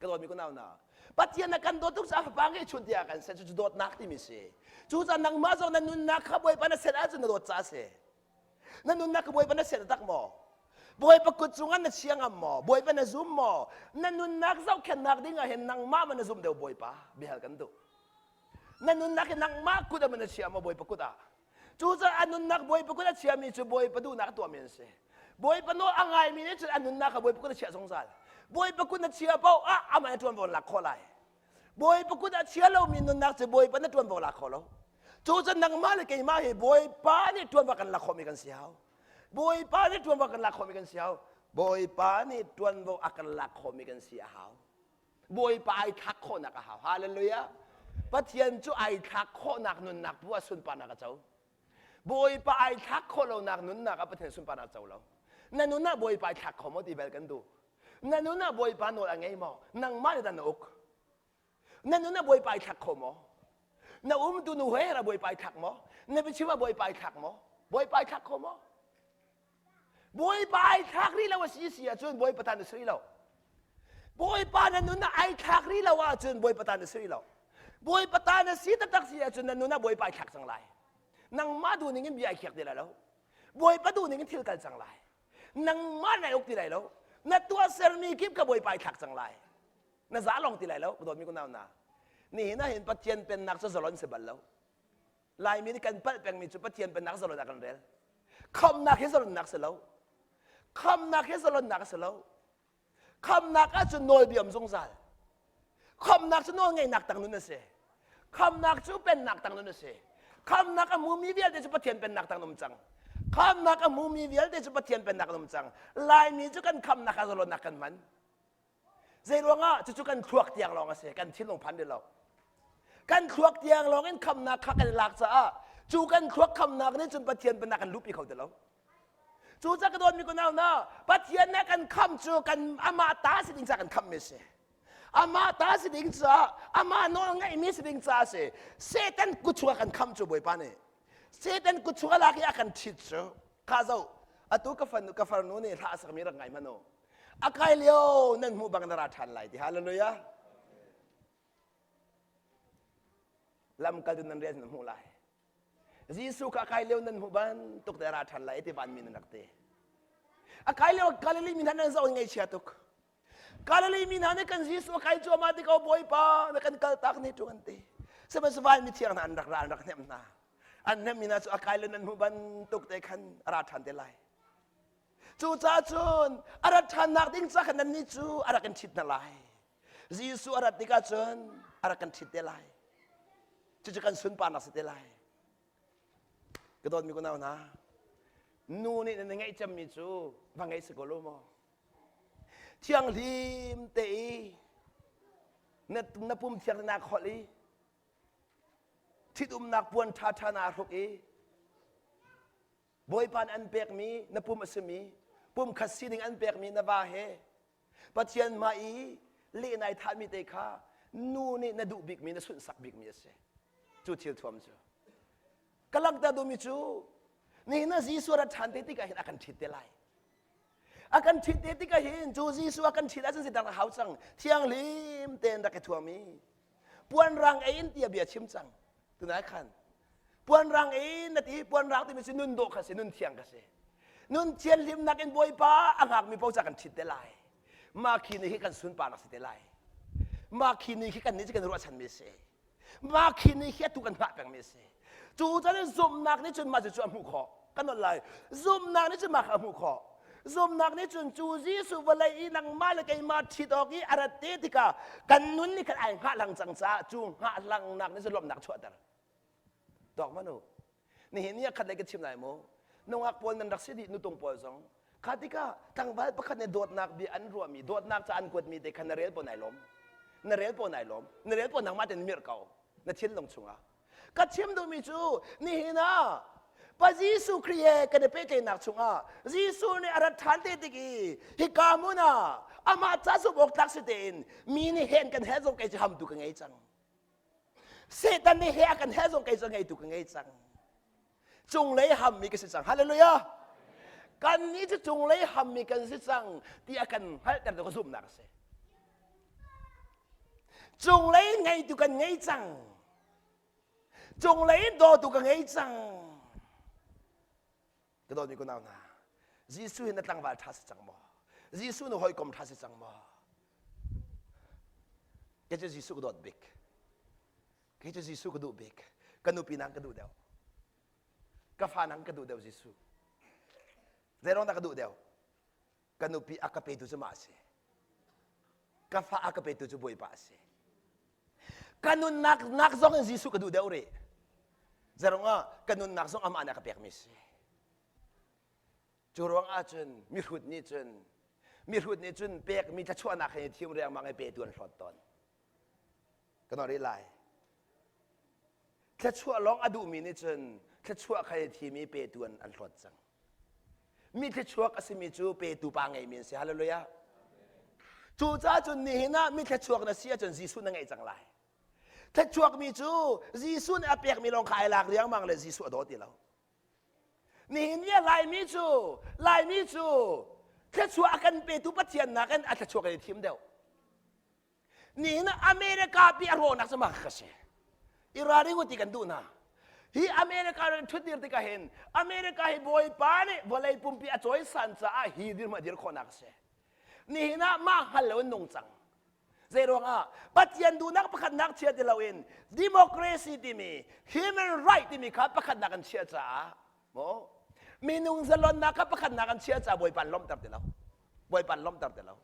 Ka dawtmi kunau hna. Pathian na kan dawt tuk caah fapa ngei chun tiah kan senh cucu dawtnak timi si. Cucaah nangmah zong na nunnak kha Bawipa na senh ahcun na dawt caah a si. Na nunnak kha Bawipa na senh tak maw? Bawipa kut cungah na chia ngam maw? Bawipa na zum maw? Na nunnak zohkhenhnak ding ah hin nangmah ma na zum deuh Bawipa? Biahal kan duh. Na nunnak hi nangmah kut ah na chia maw Bawipa kut ah? Cucaah a nunnak Bawipa kut a chiami cu Bawipa duhnak a tuahmi an si. Bawipa nawl a ngaimi nih cun a nunnak kha Bawipa kut a chiah zungzal. Bawipa kut na chia paoh ah amah na ṭuanvo na lak khawh lai. Bawipa kut a chia lomi nunnak cu Bawipa na ṭuanvo lak kho lo. Cucaah nangmah le keimah hi Bawipa nih ṭuanvo kan lak khawhmi kan si hau. Bawipa nih ṭuanvo kan lak khawhmi kan si hau. Bawipa nih ṭuanvo a kan lak khawhmi kan si a hau. Bawipa ai thlak khawhnak a hau. Hallelujah. Pathian cu ai thlak khawhnak nunnak bu ah sunparnak a co. Bawipa ai thlak khawh lonak nunnak ah Pathian sunparnak a co lo. Na nun ah Bawipa ai thlak kho maw ti bel kan duh. Na nun ah Bawipa nawl a ngei maw? Nangmah nih dah na uk. Na nun ah Bawipa ai thlak kho maw? Na umtu nu he ah Bawipa ai thlak maw? Na biachim ah Bawipa ai thlak maw? Bawipa ai thlak kho maw? Bawipa ai thlak rih lo a si si ahcun Bawipa tan a si lo. Bawipa na nun ah ai thlak rih lo ahcun Bawipa tan a si lo. Bawipa tan a si taktak si ahcun na nun ah Bawipa ai thlak cang lai. Nangmah duh ning in bia ai khiak ti lai lo. Bawipa duh ning in thil kal cang lai. Nangmah nai uk ti lai lo. Na tuahsermi kip kha Bawipa ai thlak cang lai. Na za lawng ti lai lo. Ka dawtmi kunau hna. Nihin ah hin Pathian pennak cu zalon si bal lo. Laimi nih kan palh pengmi cu Pathian pennak zalon ah kan rel. Khamnak hi zalonnak si lo. Khamnak hi zalonnak a si lo. Khamnak ahcun nawlbia um zungzal. Khamnak cu nawlngeihnak tang nun a si. Khamnak cu pennak tang nun a si. Khamnak a hmumi vialte cu Pathian pennak tang um cang. Khamnak a hmumi vialte cu Pathian pennak an um cang. Laimi cu kan khamnak ah zalonnak kan hman. Zeiruangah cucu kan thluak tiang lawng a si, kan thinlung phan rih lo. Kan thluak tiang lawng in khamnak kha kan i lak caah cu kan thluak khamnak nih cun Pathian pennak kan luhpi kho ti lo. Cucaah ka dawtmi kunau hna, Pathian nih kan khamh cu kan amah ta si ding caah kan khamhmi a si. Amah ta si ding caah, amah nawl ngeihmi si ding caah a si. Satan kut chungah kan khamh cu Bawipa nih. Satan kut chungah lak i a kan ṭhit cu. Kha zoh, atu ka fanu ka farnu nih hla a sakmi rak ngai hmanh u. A kai lio nan hmuh bang na ra ṭhan lai ti hallelujah. Lamkaltu nan rian nan hmuh lai. Jesuh kha a kai lio nan hmuh bantuk te ra ṭhan lai ti vanmi nan rak ti. A kai lio Galilee mi hna nan zoh ngaihchia tuk. Galilee mi hna nih kan Jesuh a kai cuahmah tik o Bawipa na kan kaltak ne ṭung an ti. Sihmanhsehlaw vanmi thiang hna an rak ra an rak hnemh hna. An hnemhmi hna cu a kai lio nan hmuh bantuk te khan a ra ṭhan te lai. Cucaah cun a rat ṭhannak ding ca khan nannih cu a rak in ṭhit hna lai. Jesuh a rat tikah cun a rak kan ṭhit te lai. Cucu kan sunparnak si te lai. Ka dawtmi kunau hna, nu nih nan ngeih cemmi cu va ngei si ko lo maw? Thianghlim te i na, na pum thiang naa kholh i ṭhitumnak puan ṭhaṭha naa hruk i Bawipa nih an pekmi na pum a simi pumkhat sining an pekmi na va he Pathian hmai i leh nai thahmi te kha nu nih na duh bikmi na sunhsak bikmi a si cu thil thuam cu ka langhter duhmi cu nihin ah Jesuh rat ṭhan te tikah hin a kan ṭhit te lai a kan ṭhit te tikah hin cu Jesuh a kan ṭhit ahcun zeidah a hau cang thianghlim tein rak i thuam i puanrang ei in tiah bia chim cang tunai khan puanrang in na ti puanrang timi cu nun dawh kha si nun thiang kha si nun thianhlimnak in bawipa a hngakmi paoh ca kan ṭhit te lai mah khi ni hi kan sunparnak si te lai. Mah khi ni khi kan nih cu kan ruahchanmi a si. Mah khi ni khi atu kan hngah pengmi a si. Cu cun zumhnak nih cun mah cu a hmuh khawh. Kan nolh lai. Zumhnak nih cun mah kha a hmuh khawh. Zumhnak nih cun cu Jesuh vawlei i nangmah le keimah ṭhit awk i a rat te tikah kan nun nih khan ai hngahhlang cang caah cu hngahhlangnak nih cun lawmhnak chuahter. Tawk man u. Nihin ni ah khat lei ka chim lai mu. Nungak pawl nan rak si dih nutung pawl zong. Kha tikah tlangval pakhat nih dawtnak bia an ruahmi, dawtnak ca an kuatmi te kha na rel pawl nai lawm. Na rel pawl nai lawm. Na rel pawl nangmah tein mirh ko. Na thinlung chungah. Ka chim duhmi cu nihin ah Pa Jesuh Khrih he kan i pehtlaihnak chungah Jesuh nih a rat ṭhan te tik i hika hmun ah amah ca zumh awk tlak si tein mi nih hen kan hel zong kei cu hamtu ka ngei cang. Satan nih he a kan hel zong kei cu ngeitu ka ngei cang. Cunglei hammi ka si cang. Hallelujah. Kannih cu cunglei hammi kan si cang ti a kan hngalhter tu ka zumhnak a si. Cunglei ngeitu kan ngei cang. Cunglei dawtu ka ngei cang. Ka dawtmi kunau hna, Jesuh hi na tlangval ṭha si cang maw? Jesuh na hawikom ṭha si cang maw? Kei cu Jesuh ka dawt bik. Kei cu Jesuh ka duh bik. Ka nupi nang ka duh deuh. Ka fa nang ka duh deuh Jesuh. Zeiruang dah ka duh deuh? Ka nupi a ka petu cu mah a si. Ka fa a ka petu cu Bawipa a si. Ka nunnak nak zong in Jesuh ka duh deuh rih. Zeruang ah ka nunnak zong amah nih a ka pekmi a si. Cu ruang ahcun mihrut nih cun mihrut nih cun pekmi thluachuahnak he thim riangmang i petu an hlawt tawn. Ka nawl rih lai. Thluachuah lawng a duhmi nih cun thluachuah kha i thim i petu an, an hlawt cang. Mi thluachuak a simi cu petu pa ngeimi an si. Hallelujah. Cucaah cun nihin ah mi thluachuak na si ahcun Jesuh na ngeih cang lai. Thluachuakmi cu Jesuh nih a pekmi lawng kha ai lak riangmang le Jesuh a daw ti lo. Nihin ni ah Laimi cu Laimi cu thluachuah a kan petu Pathian nakin a thluachuak kan i thim deuh. Nihin ah America pi a rawhnak cu mah ka si. I ralring u ti kan duh hna. Hi America ran ṭhutdir tikah hin America hi Bawipa nih vawlei pumpi a cawisan caah hi dirhmun a dir khawhnak a si. Nihin ah mah hngal lo in nung cang. Zei ruangah Pathian duhnak pakhatnak chia ti loin democracy timi human right timi kha pakhatnak an chiah caah maw minung zalonnak kha pakhatnak an chiah caah Bawipa an lawmhter ti lo. Bawipa an lawmhter ti lo.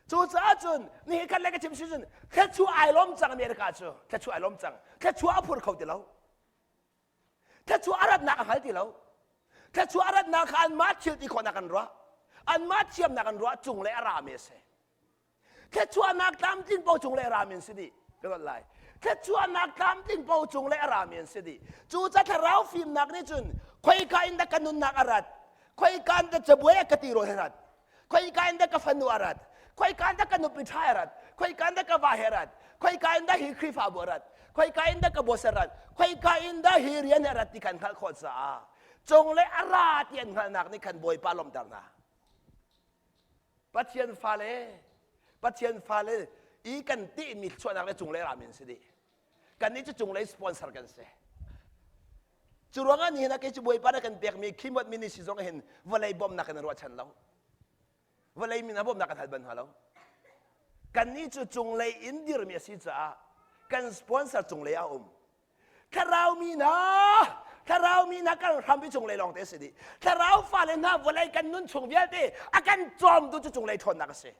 Cucaah cun nihin khat le ka chim si cun thluachuah ai lawm cang America cu thluachuah ai lawm cang thluachuah a phur kho ti lo. Thluachuah a ratnak a hngal ti lo. Thluachuah a ratnak kha anmah thil ti khawhnak an ruah. Anmah thiamnak an ruah cunglei a rami a si. Thluachuahnak tlamtling po cunglei a rami an si dih. Ka ruat lai. Thluachuahnak tlamtling po cunglei a rami an si dih. Cu ca thlarau fimnak nih cun khoika in dah ka nunnak a rat? Khoika in dah cabuai a ka ti rawl he rat? Khoika in dah ka fanu a rat? Khoika in dah ka nupi ṭha a rat? Khoika in dah ka va he rat? Khoika in dah hi Khrihfabu a rat? Khoika in dah ka boss a rat? Khoika in dah hi rian a rat ti khan hngalh khawh caah cung le a ra ti an hngalhnak nih khan Bawipa lawmhter hna. Pathian fale, Pathian fale i kan tihmi chuahnak le cunglei rami an si dih. Kannih cu cunglei sponsor kan si. Cu ruangah nihin ah kei cu Bawipa nih kan pekmi Khimot ministry zong hin vawlei bawmhnak in ruahchan lo. Vawlei min ah bawmhnak kan hal ban hna lo. Kannih cu cunglei in dirmi a si caah kan sponsor cunglei ah a um. Thlarau mi hna, thlarau mi hna kan hram hi cunglei lawng te a si dih. Thlarau fale hna vawlei kan nun chung vialte a kan cawmtu cu cunglei ṭhawnnak a si.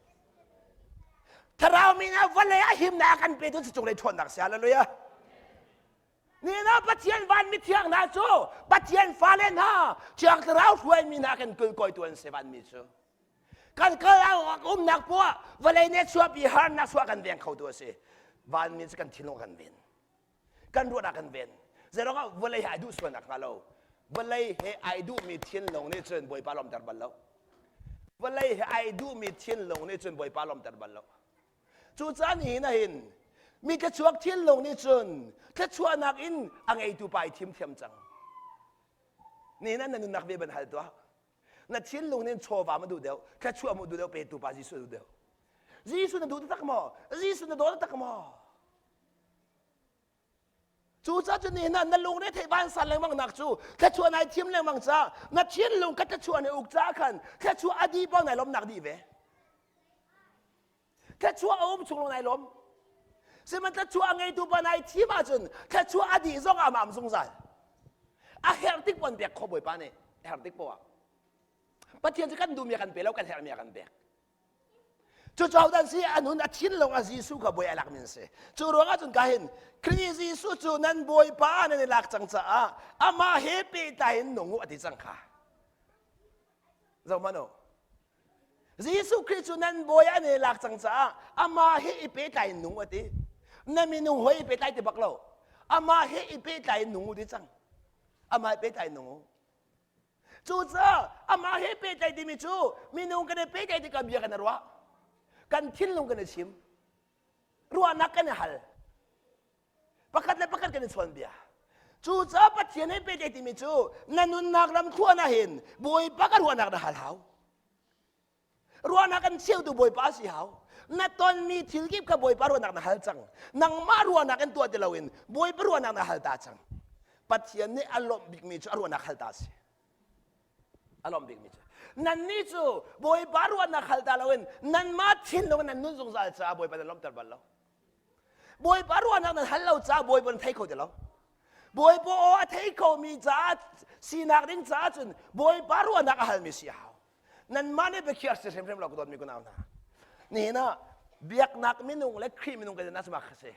Thlarau mi hna vawlei a himnak a kan petu cu cunglei ṭhawnnak a si. Hallelujah. Nihin ah Pathian van mithiang hna cu Pathian fale hna Thiang Thlarau hruaimi hna kan kulkawitu an si vanmi cu. Kan kal umnak poah vawlei nih chuahpi harnak chuah kan veng khotu a si. Vanmi cu kan thinlung kan ven. Kan ruahnak kan ven. Zeiruang ah vawlei he ai duh sualnak hnga lo. Vawlei he ai duhmi thinlung nih cun Bawipa lawmter bal lo. Vawlei he ai duhmi thinlung nih cun Bawipa lawmter bal lo. Cucaah nihin ah hin mi thluachuak thinlung nih cun thluachuahnak in a ngeitu pa i thim thiam cang. Nihin ah na nunnak ve ban hal tuah. Na thinlung nih chawva ma duh deuh, thluachuah mu duh deuh, petu pa Jesuh duh deuh. Jesuh na duh taktak maw? Jesuh na daw taktak maw? Cucaah cun nihin ah na lungre theih vansan lengmang nak cu thluachuah nai thim lengmang caah na thinlung ka thluachuah nih uk caah khan thluachuah a dih paoh nai lawmnak dih ve. Thluachuah a um chung lawng nai lawm. Sihmanhsehlaw thluachuah a ngeitu pa nai thim ahcun thluachuah a dih zong ah amah zungzal. A herh tik pon pek kho Bawipa nih. A herh tik poah. Pathian cu kan duhmi a kan pe lo, kan herhmi a kan pek. Cucu hodah si a nun a thinlung a Jesuh kha bawi a lakmi an si. Cu ruangah cun ka hin Khrih Jesuh cu nan Bawipa nan i lak cang caah amah he pehtlai in nung u a ti cang kha. Zoh hmanh u. Jesuh Khrih cu nan bawi an i lak cang caah amah he i pehtlai in nung u a ti. Na minung hawi i pehtlai ti bak lo. Amah he i pehtlai in nung u ti cang. Amah he pehtlai in nung u. Cucaah amah he pehtlaih timi cu minung kan i pehtlaih tikah bia kan i ruah. Kan thinlung kan i chim. Ruahnak kan i hal. Pakhat le pakhat kan i chawn bia. Cucaah Pathian he pehtlaih timi cu na nunnak ram thluan ah hin Bawipa ka ruahnak na hal hau. Ruahnak kan cheutu Bawipa si hau. Na tonmi thil kip kha Bawipa ruahnak na hal cang. Nangmah ruahnak in tuah ti loin Bawipa ruahnak na hal ta cang. Pathian nih a lawmh bikmi cu a ruahnak hal ta si. A lawmh bikmi cu. Nannih cu Bawipa ruahnak hal ta loin nanmah thinlung in nan nun zungzal caah Bawipa nan lawmhter bal lo. Bawipa ruahnak nan hal lo caah Bawipa nan thei kho ti lo. Bawipa aw a thei khomi caah sinak ding caah cun Bawipa ruahnak a halmi si a hau. Nanmah nih biakhiah si hrimhrim lo ka dawtmi kunau hna. Nihin ah biaknak minung le Khrih minung kan i nak si.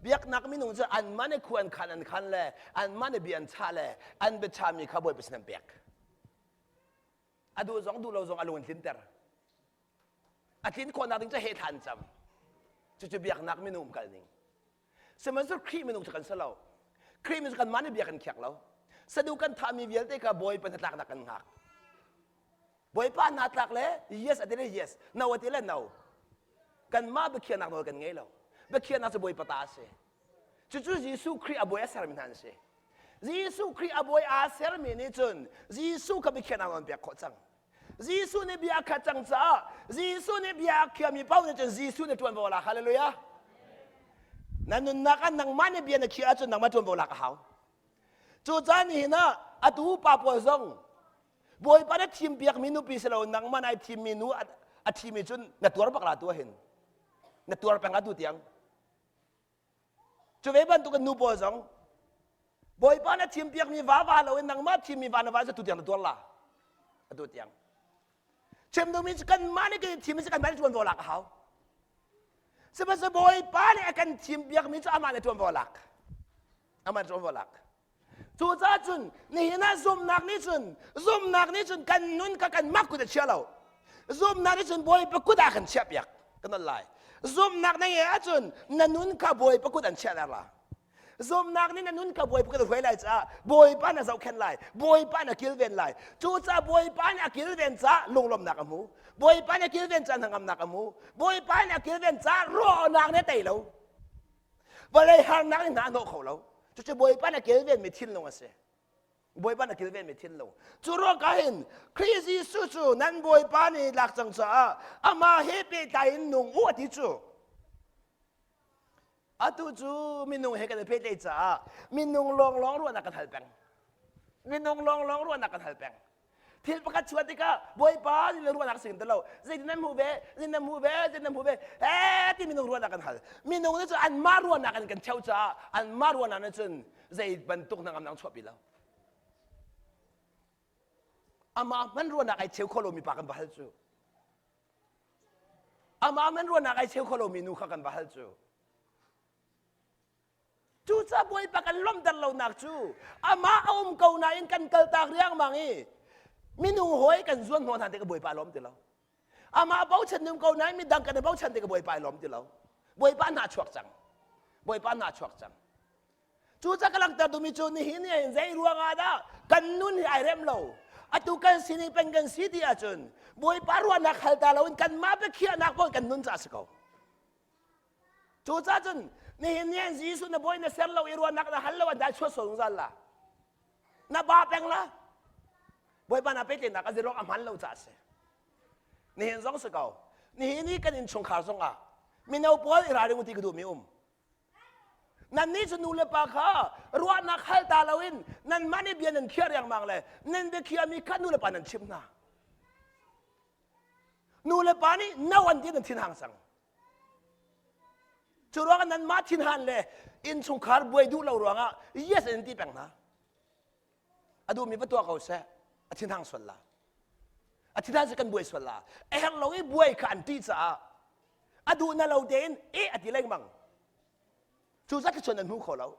Biaknak minung cu anmah nih khu an khan an khan le anmah nih bia an chah le an biachahmi kha Bawipa sin an pek. A duh zong duh lo zong a lung an tlinter. A tlin khawhnak ding cu heh thla an cam. Cucu biaknak minung um kal ning. Sihmanhsehlaw Khrih minung cu kan si lo. Khrih minung cu kanmah nih bia kan khiak lo. Sadu kan thahmi vialte kha Bawipa hnatlaknak kan hngak. Bawipa hnatlak le yes a ti le yes, no a ti le no. Kanmah biakhiahnak nawl kan ngei lo. Biakhiahnak cu Bawipa ta a si. Cucu Jesuh Khrih a bawi a sermi hna an si. Jesuh Khrih a bawi aa sermi nih cun Jesuh kha biakhiahnak nawl an pek khawh cang. Jesuh nih bia a khat cang caah Jesuh nih bia a khiami paoh nih cun Jesuh nih ṭuanvo lak hallelujah na nunnak ah nangmah nih bia na khiah ahcun nangmah ṭuanvo lak a hau cucaah nihin ah atu pa pawl zong Bawipa na thim piakmi nupi si lo nangmah nai thimmi nu a thimi cun na tuar bak la tu hin na tuar peng atu tiang Cu ve bantuk in nu pawl zong Bawipa na thimpiakmi va va loin nangmah thimmi va na va cu tu tiang na tuar la. Atu tiang. Chim duhmi cu kanmah nih kan i thim si kanmah nih ṭuanvo lak a hau. Sihmanhsehlaw Bawipa nih a kan thimpiakmi cu amah nih ṭuanvo lak. Amah nih ṭuanvo lak. Cucaah cun nihin ah zumhnak nih cun zumhnak nih cun kan nun kha kanmah kut a chia lo. Zumhnak nih cun Bawipa kut ah kan chiahpiak kan on lai. Zumhnak na ngeih ahcun na nun kha Bawipa kut an chiah la. Zumhnak nih na nun kha Bawipa kut a hruai lai caah Bawipa na zohkhenh lai. Bawipa na kilven lai. Cucaah Bawipa nih a kilven caah lunglawmhnak a hmu. Bawipa nih a kilven caah hnangamnak a hmu. Bawipa nih a kilven caah rawhnak nih a tei lo. Vawlei harnak in hna a hnawh kho lo. Cucu Bawipa na kilvenmi thinlung a si. Bawipa na kilvenmi thinlung. Cu ruangah hin Khrih Jesuh cu nan Bawipa nih lak cang caah amah he pehtlai in nung u a ti cu. Atu cu minung he kan i pehtlaih caah minung lawnglawng ruahnak kan hal peng. Minung lawnglawng ruahnak kan hal peng. Thil pakhat chuah tikah Bawipa ni le ruahnak sing ti lo. Zeitin nan hmuh ve? Zeitin nan hmuh ve? Zeitin nan hmuh ve? Eh ti minung ruahnak kan hal. Minung nih cun anmah ruahnak an kan cheu caah anmah ruahnak nih cun zei bantuk hnangamnak chuahpi lo. Amah hman ruahnak ai cheu kho lomi pa kan va hal cu. Amah hman ruahnak ai cheu kho lomi nu kha kan va hal cu. Cucaah Bawipa kan lawmhter lonak cu amah a um ko nain kan kaltak riangmang i minung hawi kan zuan hnawh hna tikah Bawipa a lawm ti lo. Amah bochan um ko nain midang kan i bochan tikah Bawipa i lawm ti lo. Bawipa hna chuak cang. Bawipa hna chuak cang. Cucaah ka langhter duhmi cu nihin ni hin zei ruangah dah kan nun hi ai rem lo. Atu kan sining peng kan si ti ahcun Bawipa ruahnak hal ta loin kanmah biakhiahnak pawl kan nun caah a si ko. Cucaah cun nihin ni ah Jesuh na bawi na ser lo i ruahnak na hal lo an dai chuah sual zungzal la. Na ba peng la. Bawipa na pehtlaihnak a zirong a hman lo caah a si. Nihin zong si ko. Nihin i kan innchungkhar zong ah mino pawl i ralring ti ka duhmi um. Nannih cu nu le pa kha ruahnak hal ta loin nanmah nih bia nan khiah riangmang le nan biakhiahmi kha nu le pa nan chimh hna. Nu le pa nih no an ti nan thinhang cang. Cu ruangah nanmah thinhan le innchungkhar buai duh lo ruangah yes an ti peng hna. A duhmi va tuah ko seh, a thinhang sual la. A thinhan si kan buai sual la. A herh lo i buai kha an ṭih caah a duh na lo tein e a ti lengmang. Cu zat cun an hmu kho lo.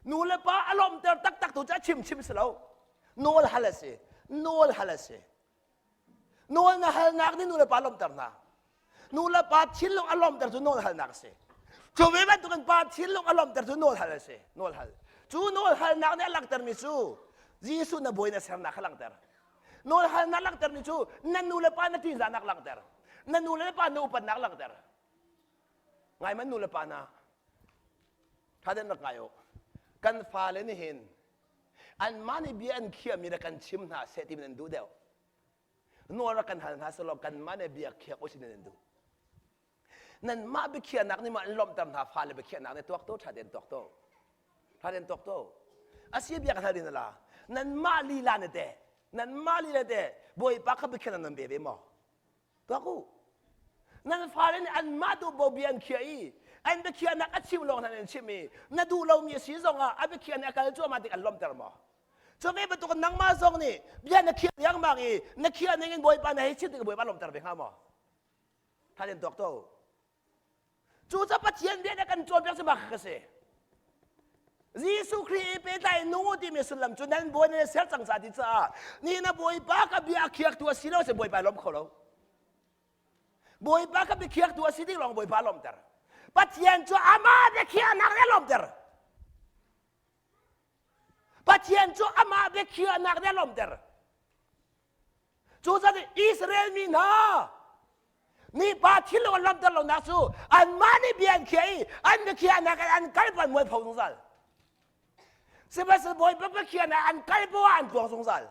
Nu le pa a lawmter taktak tu cu a chim chim si lo. Nawl hal a si. Nawl hal a si. Nawl na halnak nih nu le pa lawmter hna. Nu le pa thinlung a lawmter cu nawl halnak a si. Cu ve bantukin pa thinlung a lawmter cu nawl hal a si. Nawl hal. Cu nawl halnak nih a langhtermi cu Jesuh na bawi na sernak kha langhter. Nawl halnak langhtermi cu na nu le pa na ṭihzahnak langhter. Na nu le pa na upatnak langhter. Ngai man nu le pa na ṭha den rak ngai u. Kan fale nih hin anmah nih bia an khiahmi rak kan chim hna seh ti nan duh deuh. Nawl rak kan hal hna selaw kanmah nih bia khiak usih nan duh. Nanmah biakhiahnak nih maw an lawmhter hna fale biakhiahnak nih tuak to ṭha tein tuak to. Ṭha tein tuak to. Asi bia kan hal din la. Nanmah lila ne te. Nanmah lila te Bawipa kha biakhiahnak nan pe ve maw? Tuak u. Nan fale nih anmah duh bo bia an khiah i an biakhiahnak a chim lawng hna an chim i na duh lomi a si zongah a biakhiah nih a kal cuahmah tik an lawmhter maw? Cu ve bantuk nangmah zong nih bia na khiah riangmang i na khiah ning in Bawipa na hei chim tik Bawipa lawmhter ve hnga maw? Tha den tuak to. Cucaah Pathian bia na kan cawnpiak cu bak ka si. Jesuh Khrih i pehtlai nung u timi sullam cu nan bawi nan ser cang ca ti caah ni na Bawipa ka bia a khiaktu a si lo si Bawipa lawm kho lo. Bawipa ka biakhiaktu a si ding lawng Bawipa lawmter. Pathian cu amah biakhiahnak nih a lawmter. Pathian cu amah biakhiahnak nih a lawmter. Cucaah Israel mi hna nih pa thinlung an lawmter lonak cu anmah nih bia an khiah i an biakhiahnak in an kal an mualpho zungzal. Sihmanhsehlaw Bawipa biakhiahnak an kal poah an tluang zungzal.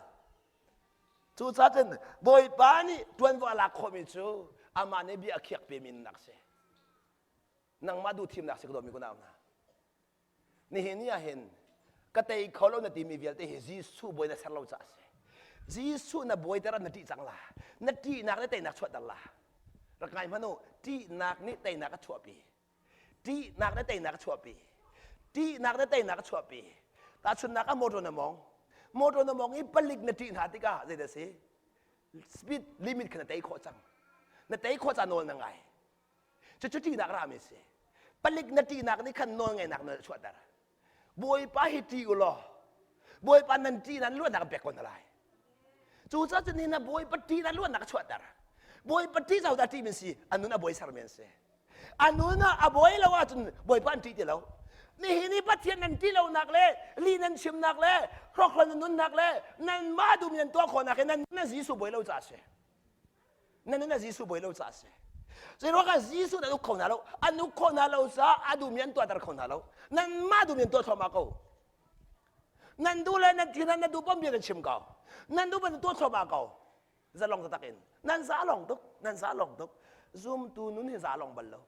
Cucaah cun Bawipa nih ṭuanvo a lak khawhmi cu amah nih bia a khiak pemi nunnak a si. Nangmah duh thimnak si ka dawtmi kunau hna. Nihin ni ah hin ka tei kho lo na timi vialte hi Jesuh bawi na ser lo caah a si. Jesuh na bawiter ah na ṭih cang la. Na ṭihnak nih teinak chuahter la. Rak ngai hmanh u, ṭihnak nih teinak a chuahpi. Ṭihnak nih teinak a chuahpi. Ṭihnak nih teinak a chuahpi. Tahchunhnak ah motor na mong. Motor na mong i palik na ṭih hna tikah zeidah a si? Speed limit kha na tei khawh cang. Na tei khawh ca nawl na ngai. Cucu ṭihnak rami a si. Palik na ṭihnak nih khan nawlngeihnak nawl a chuahter. Bawipa hi ṭih u law Bawipa nan ṭih nan luatnak an pek ko hna lai. Cucaah cun nihin ah Bawipa ṭih nan luatnak a chuahter. Bawipa ṭih zoh dah ṭih min si, a nun a bawi sermi an si. A nun ah a bawi lo ahcun Bawipa an ṭih ti lo. Nihin i Pathian nan ṭih lonak le lih nan chimnak le hrawkhrol nan nunnak le nanmah duhmi nan tuah khawhnak hi nan nan Jesuh bawi lo caah a si. Na nun ah Jesuh bawi lo caah a si. Zeiruangah Jesuh nan uk kho hna lo? An uk khawh hna lo caah a duhmi an tuahter kho hna lo. Nanmah duhmi an tuah thluahmah ko. Nan duh le nan thin ah nan duh bom bia nan chim ko. Nan duh ban tuah thluahmah ko. Zalong taktak in. Nan za long tuk. Nan za long tuk. Zumtu nun hi za long bal lo.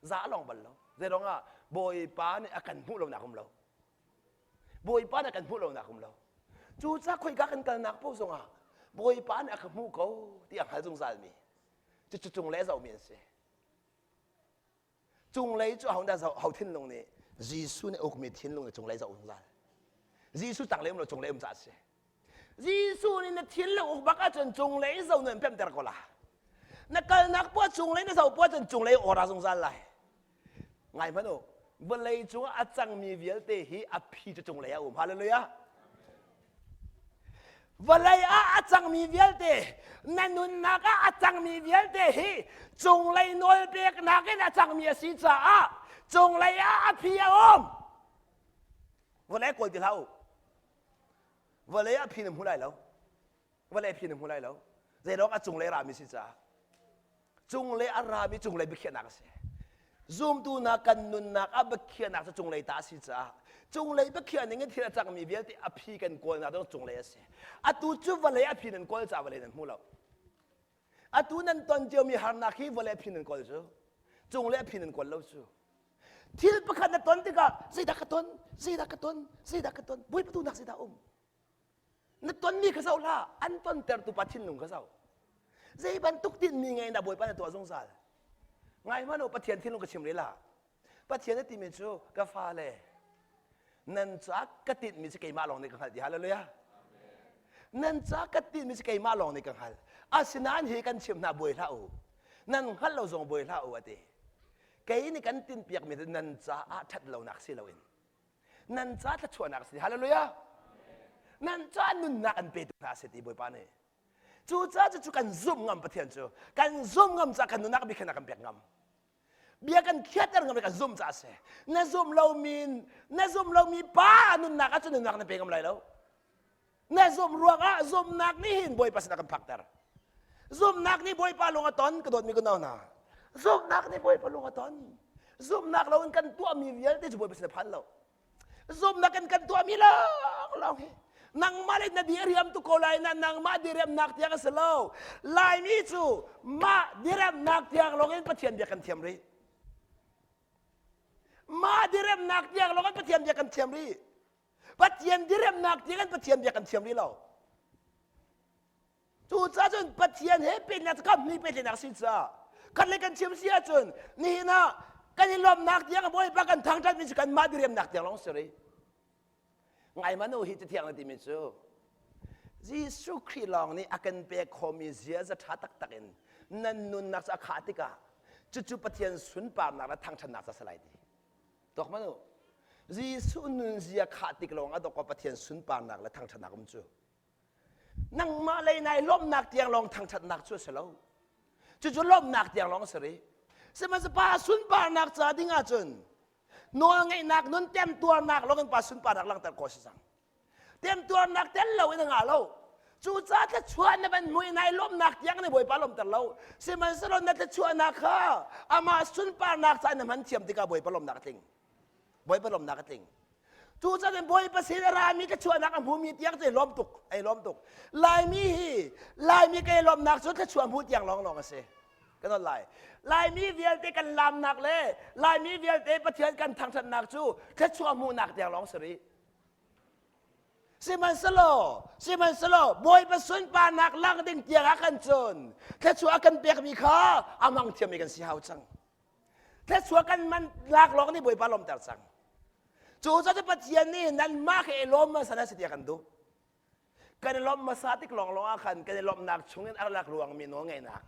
Za long bal lo. Zeiruangah Bawipa nih a kan hmuh lonak um lo. Bawipa nih a kan hmuh lonak um lo. Cucaah khoika kan kalnak paoh zongah Bawipa nih a ka hmuh ko ti a hngal zungzalmi cucu cunglei a zohmi an si. Cunglei cu ahodah zoh ho thinlung nih Jesuh nih ukmi thinlung nih cunglei zoh zungzal. Jesuh tanglei um lo cunglei um caah a si. Jesuh nih na thinlung uk bak ahcun cunglei zoh nu an pemter ko la. Na kalnak poah cunglei na zoh poah cun cunglei ora zungzal lai. Ngai hmanh u, vawlei cungah a cangmi vialte hi a phi cu cunglei ah a um. Hallelujah. Vawlei ah a cangmi vialte, na nunnak ah a cangmi vialte hi cunglei nawlpeknak in a cangmi a si caah cunglei ah a phi a um. Vawlei kawl ti hlah u. Vawlei ah phi na hmu lai lo. Vawlei phi na hmu lai lo. Zeiruang a cunglei rami si caah. Cunglei a rami cunglei biakhiahnak a si. Zumtu hna kan nunnak ah biakhiahnak cu cunglei ta a si caah cunglei biakhiah ning in thil a cangmi vialte a phi kan kawlnak zong cunglei a si. Atu cu vawlei a phi nan kawl caah vawlei nan hmu lo. Atu nan ton ciomi harnak hi vawlei a phi nan kawl cu. Cunglei a phi nan kawl lo cu. Thil pakhat na ton tikah zeidah ka ton, zeidah ka ton, zeidah ka ton, Bawipa duhnak zeidah um? Na tonmi kha zoh hlah, an tontertu pa thinlung kha zoh. Zei bantuk tinhmi ngei in dah Bawipa na tuah zungzal? Ngai hmanh u Pathian thinlung ka chim rih la. Pathian a timi cu ka fale nan ca ka tinhmi cu keimah lawng nih ka hngalh ti hallelujah. Nan ca ka tinhmi cu keimah lawng nih ka hngalh. Asinain hi kan chimh hna buai hlah u. Nan hngalh lo zong buai hlah u a ti. Kei nih kan tinhpiakmi cu nan caah ṭhat lonak si loin nan ca thluachuahnak a si. Hallelujah. Nan ca nunnak an petu hna a si ti Bawipa nih. Cucaah cucu kan zumh ngam Pathian cu. Kan zumh ngam caah kan nunnak bik khan a kan pek ngam. Bia kan khiatter ngam kan zumh caah a si. Na zumh lomi na zumh lomi pa nunnak ahcun nunnak na pe ngam lai lo. Na zumh ruangah zumhnak nih hin Bawipa sinah kan phakter. Zumhnak nih Bawipa lung a ton ka dawtmi ka nau hna. Zumhnak nih Bawipa lung a ton. Zumhnak loin kan tuahmi vialte cu Bawipa sinah phan lo. Zumhnak in kan tuahmi lawnglawng hi nangmah le na diriam tu ko lai na nangmah diriamnak tiang a si lo. Laimi cu mah diriamnak tiang lawng in Pathian bia kan thiam rih. Mah diriamnak tiang lawng in Pathian bia kan thiam rih. Pathian diriamnak tiang in Pathian bia kan thiam rih lo. Cucaah cun Pathian he pehtlaihnak cu kamhnih pehtlaihnak a si caah khat le kan chim si ahcun nihin ah kan i lawmhnak tiang Bawipa kan thangṭhatmi cu kanmah diriamnak tiang lawng si rih. Ngai hmanh u hi cathiang na timi cu Jesuh Khrih lawng nih a kan pek khawhmi ziaza ṭha taktak in nan nunnak cu a khah tikah cucu Pathian sunparnak le thangṭhatnak ca si lai ti. Tuak hmanh u. Jesuh nunzia khah tik lawng ah dawkaw Pathian sunparnak le thangṭhatnak um cu. Nangmah lei nai lawmhnak tiang lawng thangṭhatnak cu a si lo. Cucu lawmhnak tiang lawng a si rih. Sihmanhsehlaw pa sunparnak ca ding ahcun nawlngeihnak nun temtuarnak lawng in pa sunparnak langhter khawh a si cang. Temtuarnak tel lo in a ngah lo. Cucaah thluachuah na van hmuh i nai lawmhnak tiang na Bawipa lawmhter lo. Sihmanhsehlaw na thluachuahnak kha amah sunparnak ca na hman thiam tikah Bawipa lawmhnak a tling. Bawipa lawmhnak a tling. Cucaah Bawipa sin a rami thluachuahnak a hmumi tiang cu lawm tuk, ai lawm tuk. Laimi hi Laimi kai lawmhnak cu thluachuah hmu tiang lawnglawng a si. Kan on lai. Laimi vialte kan laamnak le Laimi vialte Pathian kan thangṭhatnak cu thluachuah hmuhnak tiang lawng si rih. Sihmanhsehlaw, sihmanhsehlaw Bawipa sunparnak lang ding tiang ah kan cun thluachuah a kan pekmi kha a hmang thiammi kan si hau cang. Thluachuah kan man lak lawng nih Bawipa lawmter cang. Cu cu Pathian nih nanmah kha i lawm hmasa na si tiah kan duh. Kan i lawmh hmasa tik lawnglawng ah khan kan i lawmhnak chungin a rak ruangmi nawlngeihnak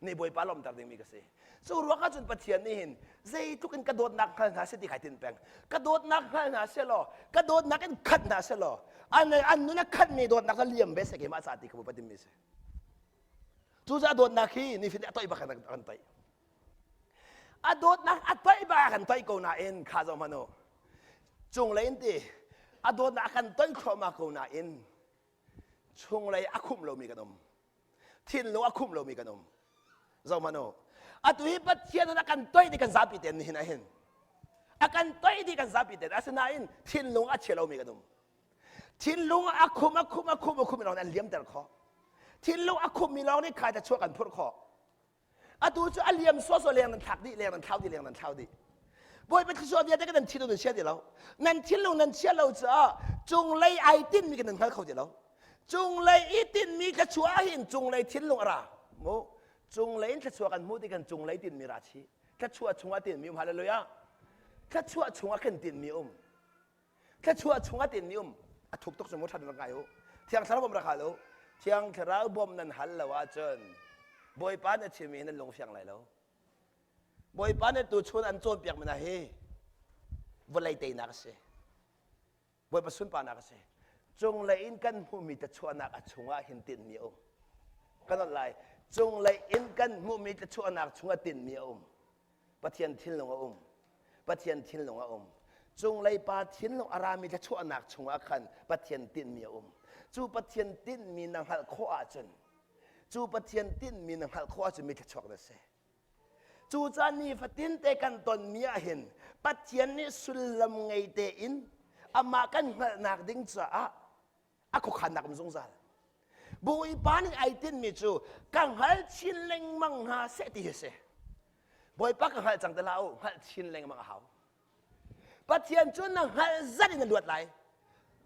nih Bawipa lawmhter dingmi ka si. Cu ruang ah cun Pathian nih hin zeitluk in ka dawtnak hngal hna seh ti khai tin peng. Ka dawtnak hngal hna seh law, ka dawtnak in khat hna seh law, an an nun a khatmi dawtnak cu liam ve seh keimah ca ti kha Bawipa timmi si. Cucaah dawtnak hi nifin a toih bak kan kan toih. A dawtnak a toih bak kan toih ko nain kha zoh hmanh u. Cunglei in ti a dawtnak a kan toih thluahmah ko nain chunglei a khumh lomi kan um. Thinlung a khumh lomi kan um. Zoh hmanh u. Atu hi Pathian a kan toih dih kan zapi ten nihin ah hin. A kan toih dih kan zapi ten. Asinain thinlung a chia lomi kan um. Thinlung a khum a khum a khum a khum lawng an liamter khawh. Thinlung a khummi lawng nih khai ta chuah kan phurh khawh. Atu cu a liam sawsawh leng nan thlak dih, leng nan thlau dih, leng nan thlau dih. Bawipa thluachuah vialte kan nan thinlung nan chia ti lo. Nan thinlung nan chia lo caah cunglei ai tinhmi kan nan hngal kho ti lo. Cunglei i tinhmi thluachuah hin cunglei thinlung a ra. Mu cunglei in thluachuah kan hmuh ti kan cunglei tinhmi ra chih. Thluachuah chungah tinhmi um. Hallelujah. Thluachuah chungah khin tinhmi um. Thluachuah chungah tinhmi um. A thuk tuk cu mu ṭhat rak ngai u. Thiang Thlarau bawm rak hal u. Thiang Thlarau bawm nan hal lo ahcun Bawipa na chimmi hi nan lung fiang lai lo. Bawipa nih tuchun an cawnpiak mi hna hi vawlei teinak a si. Bawipa sunparnak a si. Cunglei in kan hmuhmi tlachuahnak a chungah hin tinhmi a um. Kan on lai. Cunglei in kan hmuhmi tlachuahnak chungah tinhmi a um. Pathian thinlung a um. Pathian thinlung a um. Cunglei pa thinlung a rami tlachuahnak chungah khan Pathian tinhmi a um. Cu Pathian tinhmi na hngalh khawh ahcun cu Pathian tinhmi na hngalh khawh ahcun mi thluachuak na si. Cucaah nifatin te kan tonmi ah hin Pathian nih sullam ngei tein amah kan hngalhnak ding caah a khuakhannak um zungzal. Bawipa nih ai tinhmi cu ka hngal chin lengmang hna seh ti hi a si. Bawipa ka hngalh cang ti hlah u, hngalh chin lengmang a hau. Pathian cu na hngalh zat in na luat lai.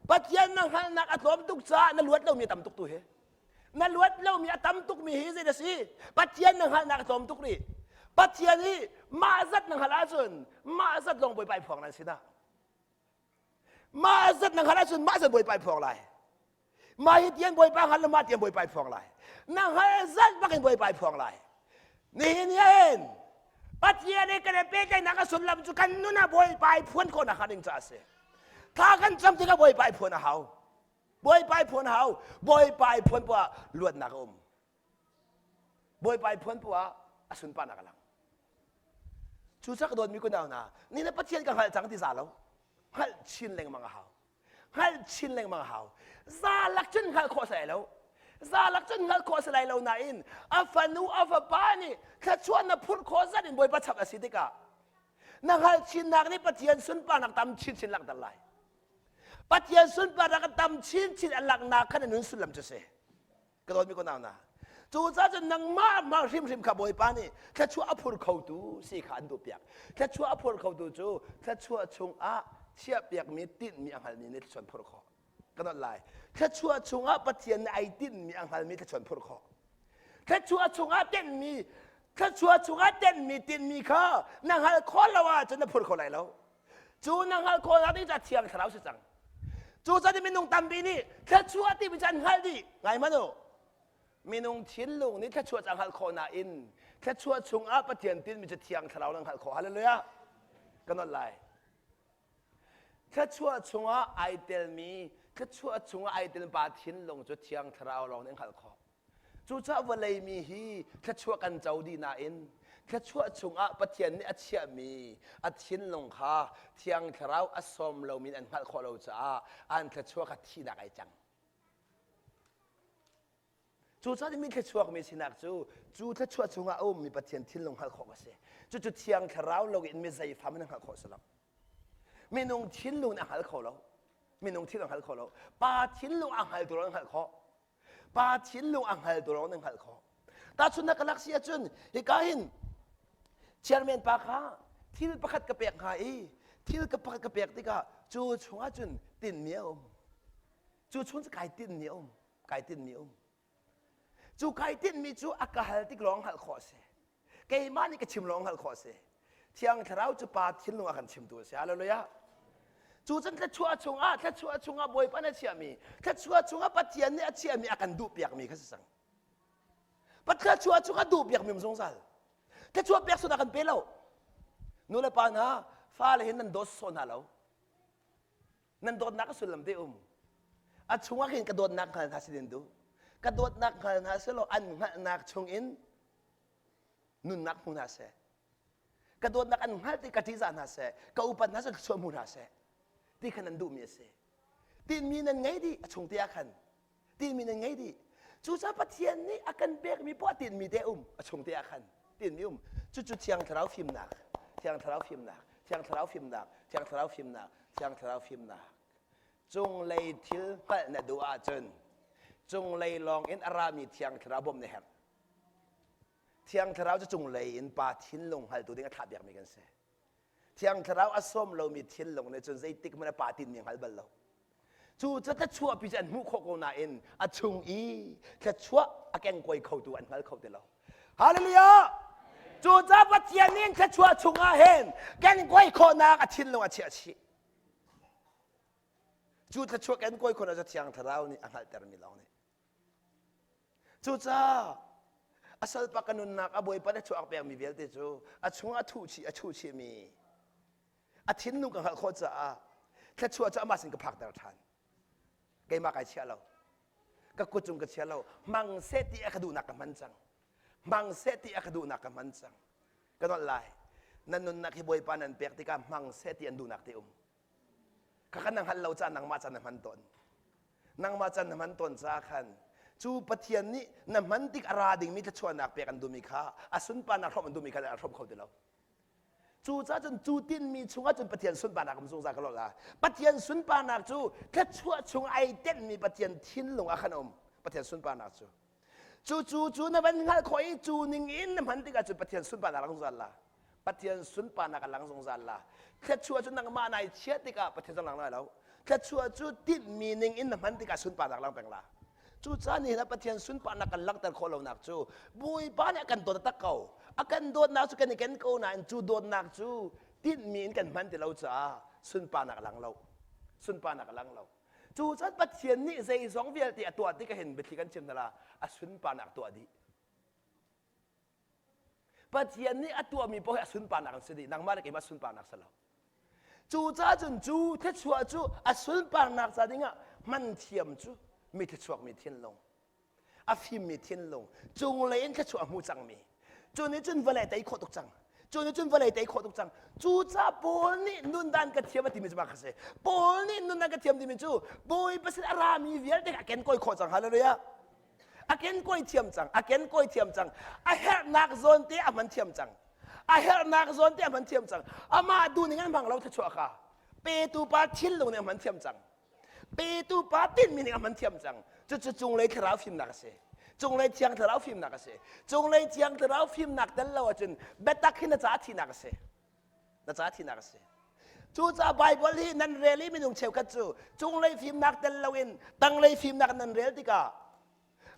Pathian na hngalhnak a tlawm tuk caah na luat lomi a tam tuk tu hi. Na luat lomi a tam tukmi hi zei a si? Pathian na hngalhnak a tlawm tuk rih. Pathian hi mah zat na hngalh ahcun mah zat lawng Bawipa i phuang nan sinah. Mah zat na hngalh ahcun mah zat Bawipa i phuang lai. Mah hi tian Bawipa hngal le mah tian Bawipa i phuang lai. Na hngal zat bak in Bawipa i phuang lai. Nihin hin Pathian he kan i pehtlaihnak a sullam cu kan nun ah Bawipa i phuan khawhnak hnga ding caah a si. Thla kan cam tikah Bawipa i phuan a hau. Bawipa i phuan a hau. Bawipa i phuan poah ah luatnak a um. Bawipa i phuan poah ah a sunparnak a lang. Cucaah ka dawtmi kunau hna, ni na Pathian ka hngalh cang ti za lo. Hngalh chin lengmang a hau. Hngalh chin lengmang a hau. Za lak cun hngalh khawh si lai lo. Za lak cun hngalh khawh si lai lo nain a fanu a fapa nih thluachuah na phurh khawh zat in Bawipa chap a si tikah na hngalh chinnak nih Pathian sunparnak tam chinchin langhter lai. Pathian sunparnak a tam chinchin a langhnak khan a nun sullam cu si. Ka dawtmi ko nau na. Cucaah cun nangmah hmang hrimhrim kha Bawipa nih thluachuah a phur khotu si kha an duhpiak. Thluachuah a phur khotu cu thluachuah chungah chiahpiakmi tinhmi a hngalmi nih thluachuah an phurh khawh. Ka nolh lai. Thluachuah chungah Pathian nih ai tinhmi a hngalmi thluachuah an phurh khawh. Thluachuah chungah tenhmi thluachuah chungah tenhmi tinhmi kha na hngalh khawh lo ahcun na phur kho lai lo. Cu na hngalh khawhnak ding ca Thiang Thlarau si cang. Cu cun minung tampi nih thluachuah timi cu an hngalh dih. Ngai hmanh u. Minung thinlung nih thluachuah cu a hngalh khawh nain thluachuah chungah Pathian tinhmi cu Thiang Thlarau na hngalh khawh. Hallelujah. Ka nolh lai. Thluachuah chungah ai telmi thluachuah chungah ai tel pa thinlung cu Thiang Thlarau lawng nih an hngalh khawh. Cucaah vawlei mi hi thluachuah kan co dih nain thluachuah chungah Pathian nih a chiahmi a thinlung kha Thiang Thlarau a sawm lomi an hngalh khawh lo caah an thluachuah kha thihnak ai cang. Cucaah mi thluachuakmi sinak cu cu thluachuah chungah a ummi Pathian thinlung hngalh khawh a si. Cucu Thiang Thlarau loin mi zeifam in a hngalh khawh a si lo. Minung thinlung in a hngal kho lo. Minung thinlung a hngal kho lo. Pa thinlung a hngaltu lawng in a hngalh khawh. Pa thinlung a hngaltu lawng nan hngalh khawh. Tahchunhnak ka lak si ahcun hika hin chairman pa kha thil pakhat ka pek hnga i thil ka pakhat ka pek tikah cu chungah cun tinhmi a um. Cu chung cu kai tinhmi a um. Kai tinhmi a um. Cu kai tinhmi cu a ka hal tik lawng hngalh khawh a si. Keimah nih ka chim lawng hngalh khawh a si. Thiang Thlarau cu Pa thinlung a kan chimtu a si. Hallelujah. Cu cun thluachuah chungah thluachuah chungah Bawipa nih a chiahmi thluachuah chungah Pathian nih a chiahmi a kan duhpiakmi kha si cang. Pathian thluachuah chungah duhpiakmi um zungzal. Thluachuah pek sudah kan pe lo. Nu le pa hna fale hin nan dawt sawh hna lo. Nan dawtnak a sullam te um. A chungah khin ka dawtnak hngal hna si din duh. Ka dawtnak hngal hna selaw an hngalhnak chungin nunnak hmu hna seh ka dawtnak an hngalh ti ka ṭihzah hna seh ka upat hna seh thluachuah hmu hna seh ti khan an duhmi a si tinhmi nan ngei dih a chung te ah khan tinhmi nan ngei dih cucaah Pathian nih a kan pekmi poah tinhmi te um a chung te ah khan tinhmi um cucu Thiang Thlarau fimnak Thiang Thlarau fimnak Thiang Thlarau fimnak Thiang Thlarau fimnak Thiang Thlarau fimnak cunglei thil hngalh na duh ahcun cunglei lawng in a rami Thiang Thlarau bawmh na herh Thiang Thlarau cu cunglei in Pa thinlung hngaltu ding a thlah piakmi kan si. Thiang Thlarau a sawm lomi thinlung nih cun zeitik hmanh a Pa tinmi hngal bal lo. Cu cu thluachuahpi cu an hmuh khawh ko nain a chung i thluachuah a kengkuai khotu an hngal kho ti lo. Hallelujah! Cucaah Pathian nih thluachuah chungah hin kengkuai khawhnak a thinlung a chiah chih. Cu thluachuah kenkuai khawhnak cu Thiang Thlarau nih a hngalhtermi lawng nih. Cucaah a salpa ka nunnak a bawipa nih chuak pekmi vialte cu a chungah a thuh chih a chuh chihmi a thinlung ka hngalh khawh caah thluachuah cu amah sin ka phakter ṭhan. Keimah kai chiah lo. Ka kut cung ka chia lo. Hmang seh ti a ka duhnak ka hman cang. Hmang seh ti a ka duhnak ka hman cang. Ka nolh lai. Nan nunnak hi Bawipa nan pek tikah hmang seh ti an duhnak te um. Khakha na hngalh lo caah nangmah can na hman tawn. Nangmah can na hman tawn caah khan cu Pathian nih na hman tik a ra dingmi thluachuahnak pek an duhmi kha a sunparnak hrawmh an duhmi kha a hrawm kho ti lo. Cu caah cun cu tinhmi chungah cun Pathian sunparnak um zungzal ka lawh la. Pathian sunparnak cu thluachuah chung ai tenhmi Pathian thinlung ah khan a um. Pathian sunparnak cu. Cu cu cu na van hngalh khawh i cu ning in na hman tikah cun Pathian sunparnak lang zungzal la. Pathian sunparnak a lang zungzal la. Thluachuah cu nangmah nai chiah tikah Pathian zong lang lai lo. Thluachuah cu tinhmi ning in na hman tikah sunparnak lang peng la. Cucaah nihin ah Pathian sunparnak kan langhter khawh lonak cu Bawipa nih a kan dawt taktak ko. A kan dawtnak cu kan i ken ko nain cu dawtnak cu tinhmi in kan hman ti lo caah sunparnak a lang lo. Sunparnak a lang lo. Cu cun Pathian nih zeizong vialte a tuah tik ahhin biathli kan chim hna la a sunparnak tuah dih. Pathian nih a tuahmi paoh hi a sunparnak an si dih. Nangmah le keimah sunparnak si lo. Cucaah cun cu thluachuah cu a sunparnak ca dingah hman thiam cu mi thluachuakmi thinlung, a fimmi thinlung, cunglei in thluachuah a hmu cangmi. Cu nih cun vawlei tei khawh tuk cang. Cu nih cun vawlei tei khawh tuk cang. Cucaah Paul nih nundan ka thiam a timi cu mah kha si. Paul nih nundan ka thiam timi cu Bawipa sin a rami vialte a kenkawi khawh cang. Hallelujah. A kenkawi thiam cang. A kenkawi thiam cang. A herhnak zawn te a hman thiam cang. A herhnak zawn te a hman thiam cang. Amah duhning an hmang lo thluachuah kha. Petu pa thinlung nih a hman thiam cang. Petu pa tinhmi nih a hman thiam cang. Cucu cunglei thlarau fimnak a si. Cunglei thiang thlarau fimnak a si. Cunglei thiang thlarau fimnak tel lo ahcun biatak hi na caah thihnak a si. Na caah thihnak a si. Cucaah Baibal hi nan rel i minung cheukhat cu cunglei fimnak tel loin tanglei fimnak nan rel tikah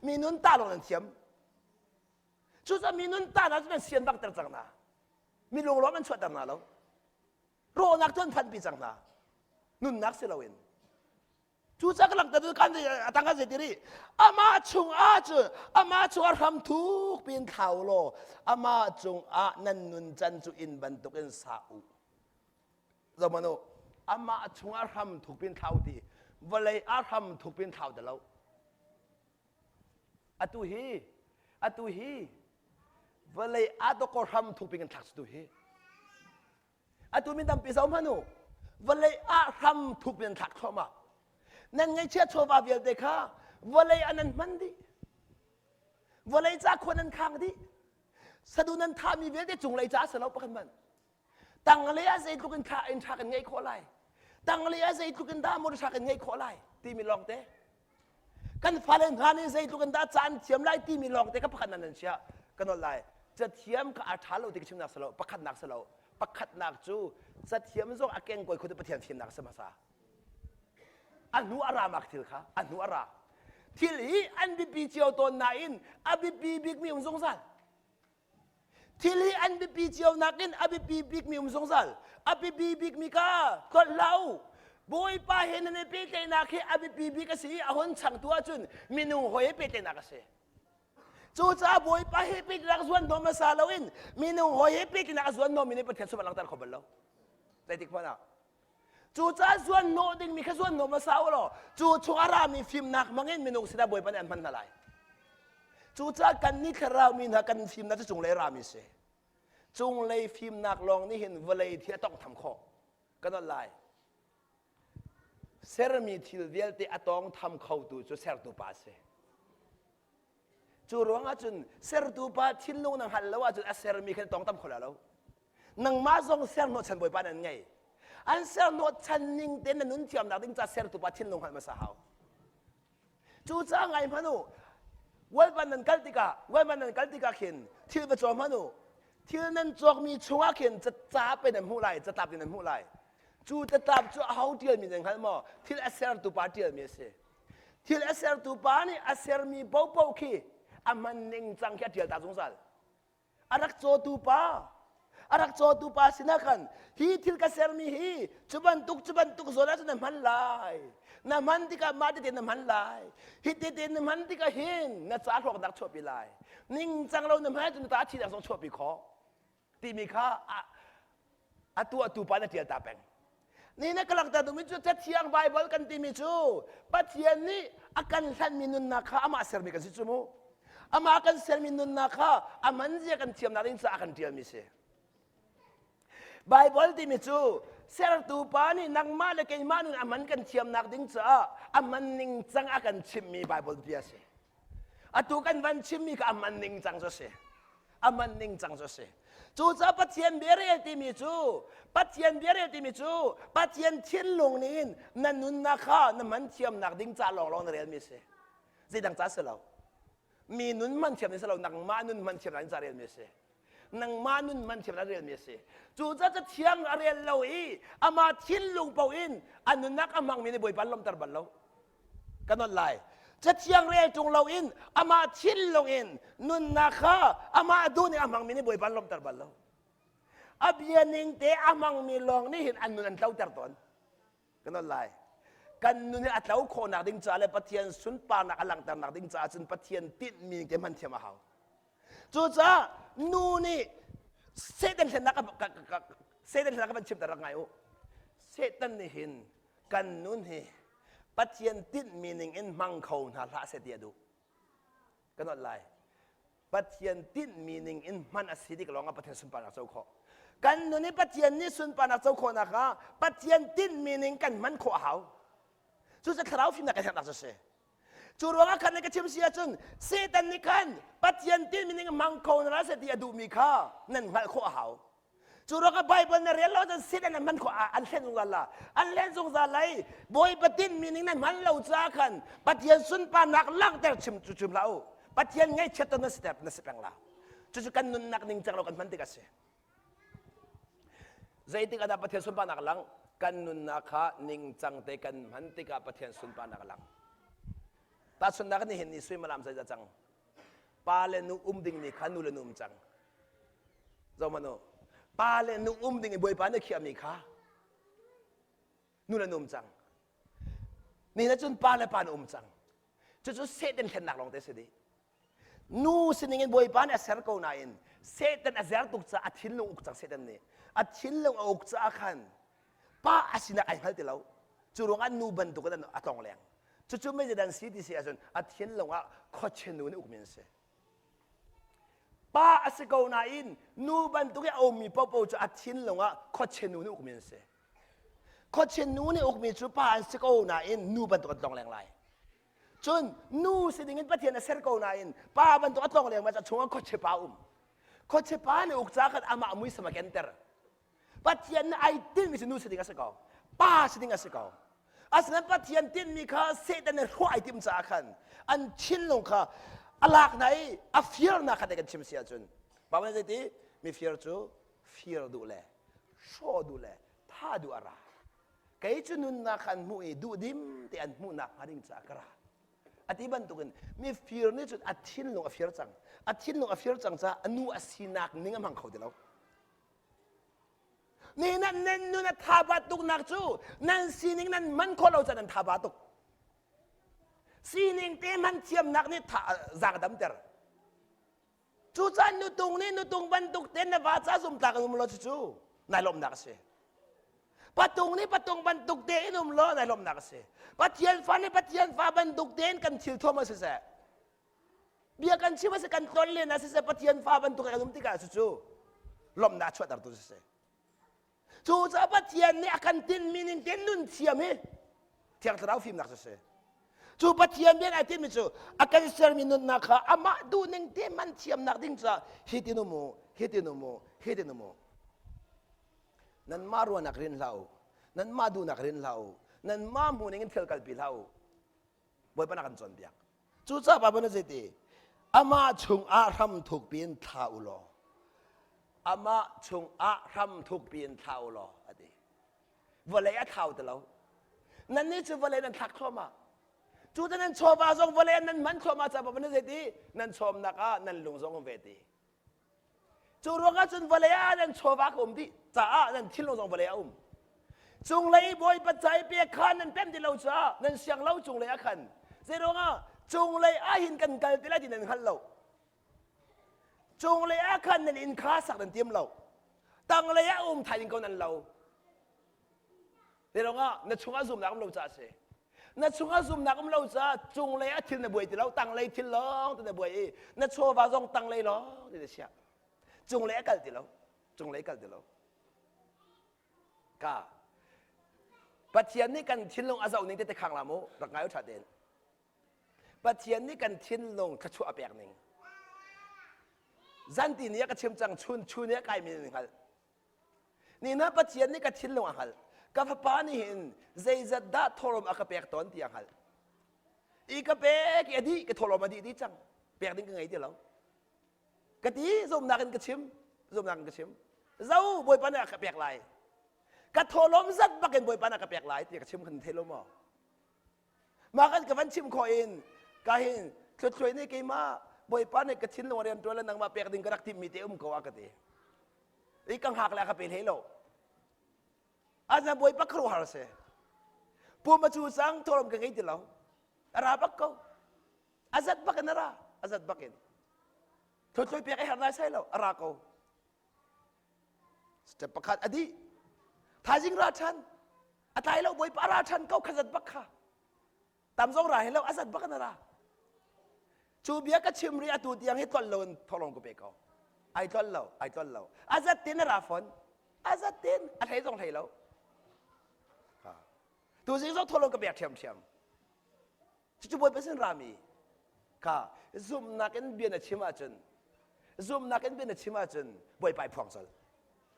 mi nun tah lawng nan thiam. Cucaah mi nun tahnak cu nan sian bakter cang hna. Mi lunglawm an chuahter hna lo. Rawhnak cu an phanpi cang hna. Nunnak si loin. Cucaah ka langhter cu kan a tang kan zei ti rih. Amah chungah cu amah chungah hram thuk piin thlau law amah cungah nan nun can cu inn bantukin sa u. Zohmanh u. Amah chungah hram thuk piin thlau ti. Vawlei ah hram thuk piin thlau ti lo. Atu hi atu hi vawlei ah dawkaw hram thuk piin kan thlak tu hi. Atu mi tampi zoh hmanh u. Vawlei ah hram thuk in thlak thluahmah. Nan ngaihchia chawva vialte kha vawlei ah nan hman dih. Vawlei ca khua nan khang dih. Sadu nan thahmi vialte cunglei ca a si lo pakhat hmanh. Tanglei ah zeitluk in thla in tha kan ngeih khawh lai. Tanglei ah zeitluk in dah motor tha kan ngeih khawh lai timi lawng te. Kan fale hna nih zeitluk in dah ca an thiam lai timi lawng te ka pakhatnak nan chiah. Ka nolh lai. Cathiam kha a ṭha lo ti ka chimnak si lo. Pakhatnak si lo. Pakhatnak cu cathiam zong a kengkawi khotu Pathian fimnak a si hmasa. A hnu a ra mak thil kha. A hnu a ra. Thil hi an biapi cio tawn nain a biapi bikmi um zungzal. Thil hi an biapi cio nakin a biapi bikmi um zungzal. A biapi bikmi ka tlolh hlah u. Bawipa he nan i pehtlaihnak hi a biapi bik a si i a hun changtu ahcun minung hawi he pehtlaihnak a si. Cucaah Bawipa he pehtlaihnak zuan hnawh hmasa loin minung hawi he pehtlaihnak a zuan hnawhmi nih Pathian sum a langhter kho bal lo. Zeitik hmanh ah. Cucaah zuan hnawh dingmi kha zuan hnawh hmasa u law cu chung a rami fimnak hmangin minung sinah Bawipa nih an hman hna lai. Cucaah kannih thlarau mi hna kan fimnak cu cunglei rami si. Cunglei fimnak lawng nih hin vawlei thil a tawnghtham khawh. Kan ol lai. Sermi thil vialte a tawngtham khotu cu sertu pa a si. Cu ruangah cun sertu pa thinlung na hngalh lo ahcun a sermi kha na tawngtam kho lai lo. Nangmah zong serhnawhchan Bawipa nan ngei. An serhnawhchan ning tein na nun thiamnak ding ca sertu pa thinlung hngalh hmasa hau. Cucaah ngai hmanh u, Walvan nan kal tikah, Walvan nan kal tikah khin thil va caw hmanh u. Thil nan cawkmi chungah khin catlap in nan hmuh lai, catlap in nan hmuh lai. Cu catlap cu aho ṭialmi nan hngal maw? Thil a sertu pa ṭialmi a si. Thil a sertu pa nih a sermi paohpaoh khi a hman ning cang khi a ṭial ta zungzal. A rak cawtu pa, a rak cawtu pa sinah khan hi thil ka sermi hi cu bantuk cu bantuk zawn ahcun na hman lai. Na hman tikah mah tete na hman lai. Hi tete na hman tikah hin na ca hlawknak chuahpi lai. Ningcang lo na hman ahcun na ta thinak zong chuahpi khawh. Timi kha a tuahtu pa na ṭial ta peng. Ni na ka langhter duhmi cu Cathiang Baibal kan timi cu Pathian nih a kan hlanhmi nunnak kha amah sermi kan si cu mu. Amah kan sermi nunnak kha a man zia kan thiamnak ding caah a kan ṭialmi si. Baibal timi cu sertu pa nih nangmah le keimah nun a man kan thiamnak ding caah a man ning cang a kan chimhmi Baibal bia si. Atu kan van chimmi kha a man ning cang cu si. A man ning cang cu si. Cucaah Pathian bia rel timi cu Pathian bia rel timi cu Pathian thinlung nih hin na nunnak kha na man thiamnak ding ca lawnglawng na relmi si. Zeidang ca si lo. Mi nun man thiam ni si lo, nangmah nun man thiamnak ding ca relmi si. Nangmah nun man thiamnak relmi a si. Cucaah Cathiang a rel lo i amah thinlung paoh in a nunnak a hmangmi nih Bawipa an lawmhter bal lo. Ka nolh lai. Cathiang rel ṭung loin amah thinlung in nunnak kha amah duh ning a hmangmi nih Bawipa an lawmhter bal lo. A bia ning te a hmangmi lawng nih hin an nun an tloter tawn. Kan on lai. Kan nun hi a tlo khawhnak ding caah le Pathian sunparnak a langhternak ding caah cun Pathian tinhmi ning te hman thiam a hau. Cucaah nu nih Satan hlennak Satan hlennak ka van chimter rak ngai u. Satan nih hin kan nun hi Pathian tinhmi ning in hmang kho hna hlah seh ti a duh. Kan ot lai. Pathian tinhmi ning in hman a si tik lawng ah Pathian sunparnak co khawh. Kan nun i Pathian nih sunparnak co khawhnak ah Pathian tinhmi ning kan hman khawh a hau. Cucu thlarau fimnak kan herhnak cu a si. Cu ruangah khan ka chim si ahcun Satan nih khan Pathian tinhmi ning hmang kho na seh ti a duhmi kha nan hngalh khawh a hau. Cu ruangah Bible na rel lo cun Satan an hman khawh an hlen zungzal la. An hlen zungzal lai. Bawipa tinhmi ning nan hman lo caah khan Pathian sunparnak langhter chim cu chim hlah u. Pathian ngaihchiat na si na si peng la. Cucu kan nunnak ning cang lo kan hman tik a si. Zeitik ah dah Pathian sunparnak lang? Kan nunnak kha ningcang te kan hman tikah Pathian sunparnak lang. Tahchunhnak nih hin ni suimilam zeizah cang? Pa le nu um ding ni kha nu le nu um cang. Zohhmanh u. Pa le nu um ding i Bawipa nih a khiahmi kha nu le nu um cang. Ni cun pa le pa na um cang. Cucu Satan hlennak lawng te si dih. Nu sining in Bawipa nih a ser ko nain Satan a zer tuk caah a thinlung uk cang Satan nih. A thinlung a uk caah khan pa a sinak ai hngal ti lo. Cu ruangah nu bantukin a tlong leng. Cucu mei dan si ti si ahcun a thinlung ah khuachia nu nih ukmi an si. Pa a si ko nain nu bantuk i a ummi paohpaoh cu a thinlung ah khuachia nu nih ukmi an si. Khuachia nu nih ukmi cu pa an si ko nain nu bantuk an tlong leng lai. Cun nu si dingin Pathian a ser ko nain pa bantuk a tlong leng ma chungah khuachia pa um. Khuachia pa nih uk ca khan amah muisam a kenter. Pathian nih ai tinhmi cu nu si ding a si ko. Pa si ding a si ko. Asinain Pathian tinhmi kha Satan nih hrawh ai timh caah khan an thinlung kha a lak hna i a firnak kha kan chim si ahcun Baibal nih zeiti mifir cu fir duh le hrawh duh le tha duh a ra. Kei cu nunnak kha an hmuh i duhdim te an hmuhnak hnga ding caah ka ra. A ti bantukin mifir nih cun a thinlung a fir cang. A thinlung a fir cang caah a nu a sinak ning a hmang kho ti lo. Ni nan nan nun a thaba tuknak cu nan sining nan man khawh lo caah nan thaba tuk. Sining te man thiamnak nih tha zaang damter. Cucaah nutung nih nutung bantuk ten na va ca zumtlak in um law cucu nai lawmhnak a si. Patung nih patung bantuk tein um law nai lawmhnak a si. Pathian fa nih Pathian fa bantuk tein kan thil thuam a si seh. Bia kan chim a si kan tlon len ah siseh Pathian fa bantuk kan um tikah cucu lawmhnak chuahtertu siseh. Cucaah Pathian nih a kan tinhmi ning tein nun thiam hi Thiang Thlarau fimnak cu si. Cu Pathian bia ai tinhmi cu a kan sermi nunnak kha amah duhning te man thiamnak ding caah hi tin um u, hi tin um u, hi tin um u. Nanmah ruahnak rin hlah u. Nanmah duhnak rin hlah u. Nanmah hmuhning in thil kalpi hlah u. Bawipa na kan cawnpiak. Cucaah Baibal nih zeiti? Amah chungah hram thukpi in thla u law amah chungah hram thukpi in thla u law a ti. Vawlei a thlau ti lo. Nannih cu vawlei nan thlak thluahmah. Cu nan chawva zong vawlei nan hman thluahmah caah Baibal nih zeiti? Nan chawmnak ah nan lung zong um ve ti. Cu ruangah cun vawlei ah nan chawva ka um dih caah nan thinlung zong vawlei a um. Cunglei Bawipa ca i pek kha nan pem ti lo caah nan siang lo cunglei ah khan. Zei ruangah cunglei ah hin kan kal ti lai ti nan hngal lo. Cunglei ah khan nan inn kha sak nan tim lo. Tanglei ah um thai ding ko nan lo. Zeiruangah na chungah zumnak um lo caah a si. Na chungah zumnak um lo caah cunglei ah thil na buai ti lo, tanglei thil lawng te na buai i na chawva zong tanglei lawng te na chiah. Cunglei a kal ti lo. Cunglei kal ti lo. Ka Pathian nih kan thinlung a zoh ning te te khang la mu rak ngai u ṭha tein. Pathian nih kan thinlung thluachuah a pek ning. Zanti ni a ka chim cang chun chun i a kaimi nan hngalh. Ni hna Pathian nih ka thinlung a hngalh. Ka fapa nih hin zeizat dah thawhlawm a ka pek tawn ti a hngalh. I ka pek i a dih, ka thawhlawm a dih dih cang. Pek ding ka ngei ti lo. Ka ti zumnak in ka chim, zumnak in ka chim. Zo Bawipa nih a ka pek lai. Ka thawhlawm zat bak in Bawipa nih a ka pek lai ti ka chim kan thei lo maw? Mah kan ka van chim khawh in Ka hin thluathluai nih keimah Bawipa nih ka thinlung rian ṭuan le nangmah pek ding ka rak timhmi te um ko a ka ti. I ka hngak le a ka pe hlei lo. Azan Bawipa khuaruahhar a si. Pum a cu cang thawlawm ka ngei ti lo. A ra bak ko. A zat bak in a ra. A zat bak in. Thluathluai pek ai har nai sai lo. A ra ko. Step pakhat a dih. Thaizing ra ṭhan. A tlai lo Bawipa a ra ṭhan ko kha zat bak kha. Tam zong ra hin lo a zat bak in a ra. Cu bia ka chim ri atu tiang hi tlolh lo in thawlawm ka pe ko. Ai tlolh lo, ai tlolh lo. A zat tin a ra fawn. A zat tin a hlei zong hlei lo. Tu zing zong thawlawm ka pek ṭhiamṭhiam. Cucu Bawipa sin rami kha zumhnak in bia na chim ahcun zumhnak in bia na chim ahcun Bawipa i phuang colh.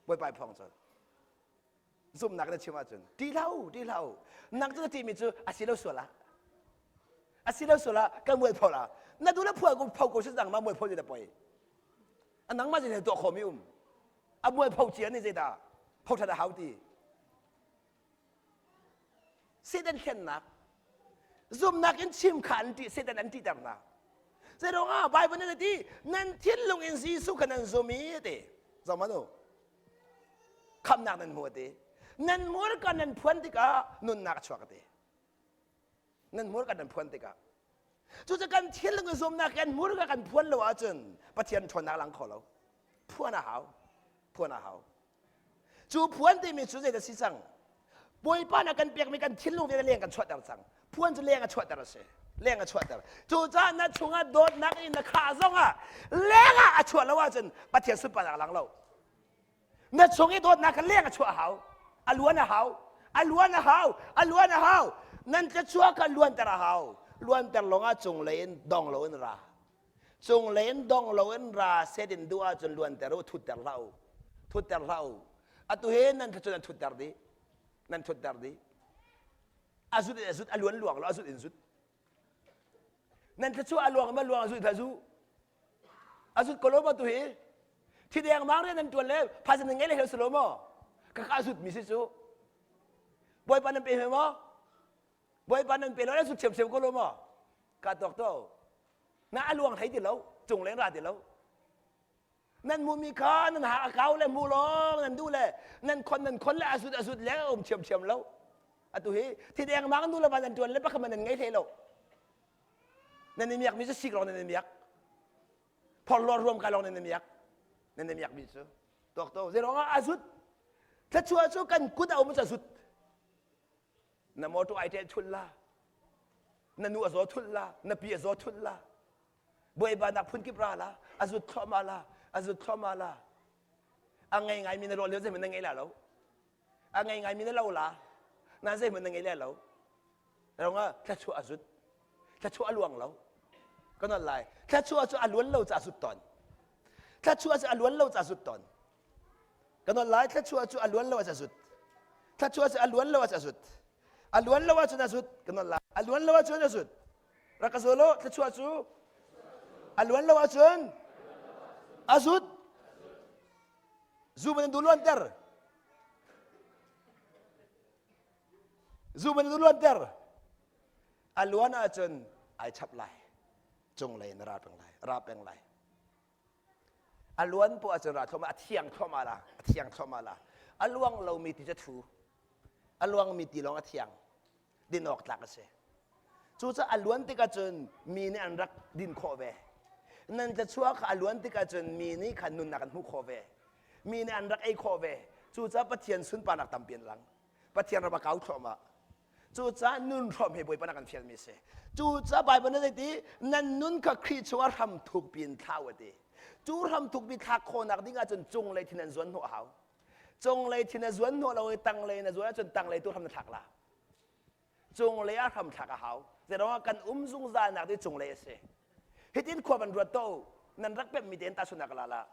Bawipa i phuang colh. Zumhnak na chim ahcun ṭih hlah u, ṭih hlah u. Nang cu na ṭihmi cu a si lo sual ah. A si lo sual ah kan mualpho la. Na duh le phual ko pho ko si nangmah mualpho ni na poi. A nangmah zei tuah khawmi um. A mualpho cia nih zeidah pho ṭhat a hau ti. Satan thlennak zumhnak in chim kha an ṭih Satan an ṭihter hna. Zeiruangah Bible nih a ti nan thinlung in Jesuh kha nan zum i a ti. Zohmanh u. Khamhnak nan hmu a ti. Nan hmurka nan phuan tikah nunnak a chuak a ti. Nan hmurka nan phuan tikah. Cucu kan thinlung i zumhnak kan hmurka kan phuan lo ahcun Pathian ṭhawnnak lang kho lo. Phuan a hau. Phuan a hau. Cu phuan timi cu zeidah si cang? Bawipa na kan pekmi kan thinlung vialte leng kan chuahter cang. Phuan cu leng a chuahter a si. Leng a chuahter. Cucaah na chungah dawtnak in na khah zongah leng ah a chuah lo ahcun Pathian sunparnak lang lo. Na chung i dawtnak kha leng a chuah a hau. A luan a hau. A luan a hau. A luan a hau. Nan tlachuah kha luanter a hau. Luanter lawngah cunglei in dong lo in ra. Cunglei in dong loin ra set in duh ahcun luanter u, thutter hlah u. Thutter hlah u. Atu he nan cu nan thutter dih. Nan thutter dih. A zut in a zut, a luan luang lo, a zut in zut. Nan thluachuah a luang ma luang a zut a zu. A zut ko lo ma tu hi. Thi deng mang rian nan tuan le phaisa nan ngei le hel si lo maw? Ka ka zut mi si cu. Bawipa nan pe hme maw? Bawipa nan pe lo le zut thiamthiam ko lo maw? Ka tuak to. Na a luang hlei ti lo, cung leng ra ti lo. Nan hmuhmi kha nan ha a kau le hmu lawng nan duh le nan khon nan khon le a zut a zut le a um thiamthiam lo. Atu hi thi deng mang nu le va nan tuan le pakhat nan ngei hlei lo. Nan i miak mi cu sik lawng nan i miak. Phorhlawt ruam kai lawng nan i miak. Nan i miak mi cu. Tuak to. Zei ruangah a zut. Thluachuah cu kan kut a um cu a zut. Na motor ai ṭel thul la. Na nu a zaw thul la. Na pi a zaw thul la. Buaibanak phunkip ra la. A zut thluahmah la. A zut thluahmah la. A ngei ngaimi na rawl lio zeihmanh na ngei la lo. A ngei ngaimi na lo la. Na zeihmanh na ngei le lo. Rong ah thluachuah a zut. Thluachuah a luang lo. Ka nawl lai. Thluachuah cu a luan lo ca zut tawn. Thluachuah cu a luan lo ca zut tawn. Ka nawl lai thluachuah cu a luan lo ah a zut. Thluachuah cu a luan lo ah a zut. A luan lo ahcun a zut. Ka nawl lai. A luan lo ahcun a zut. Rak ka zul u. Thluachuah cu a luan lo ahcun a zut. Zu man duh luanter. Zu man duh luanter. A luan ahcun ai chap lai. Cunglei in ra peng lai. Ra peng lai. A luan poah ahcun ra thluahmah, a thiang thluahmah la, a thiang thluahmah la. A luang lomi ti cu thu. A luangmi ti lawng a thiang. Din awk tlak a si. Cucaah a luan tik ahcun mi nih an rak din khawh ve. Nan tlachuah kha a luan tik ahcun mi nih khan nunnak an hmuh khawh ve. Mi nih an rak ei khawh ve. Cucaah Pathian sunparnak tampi an lang. Pathian ram a kau thluahmah. Cucaah nun hrawm hi Bawipa na kan fialmi a si. Cucaah Baibal nih zeiti nan nun kha Khrih chungah hram thukpi in thla u a ti. Cu hram thukpi thlak khawhnak ding ahcun cunglei thin an zuan hnawh a hau. Cunglei thin a zuan hnawh lo i tanglei na zuan ahcun tanglei tu hram na thlak la. Cunglei ah hram thlak a hau. Zeiruangah kan um zungzalnak ti cunglei a si. Hitin khua van ruat to nan rak pemmi tein tahchunhnak la la.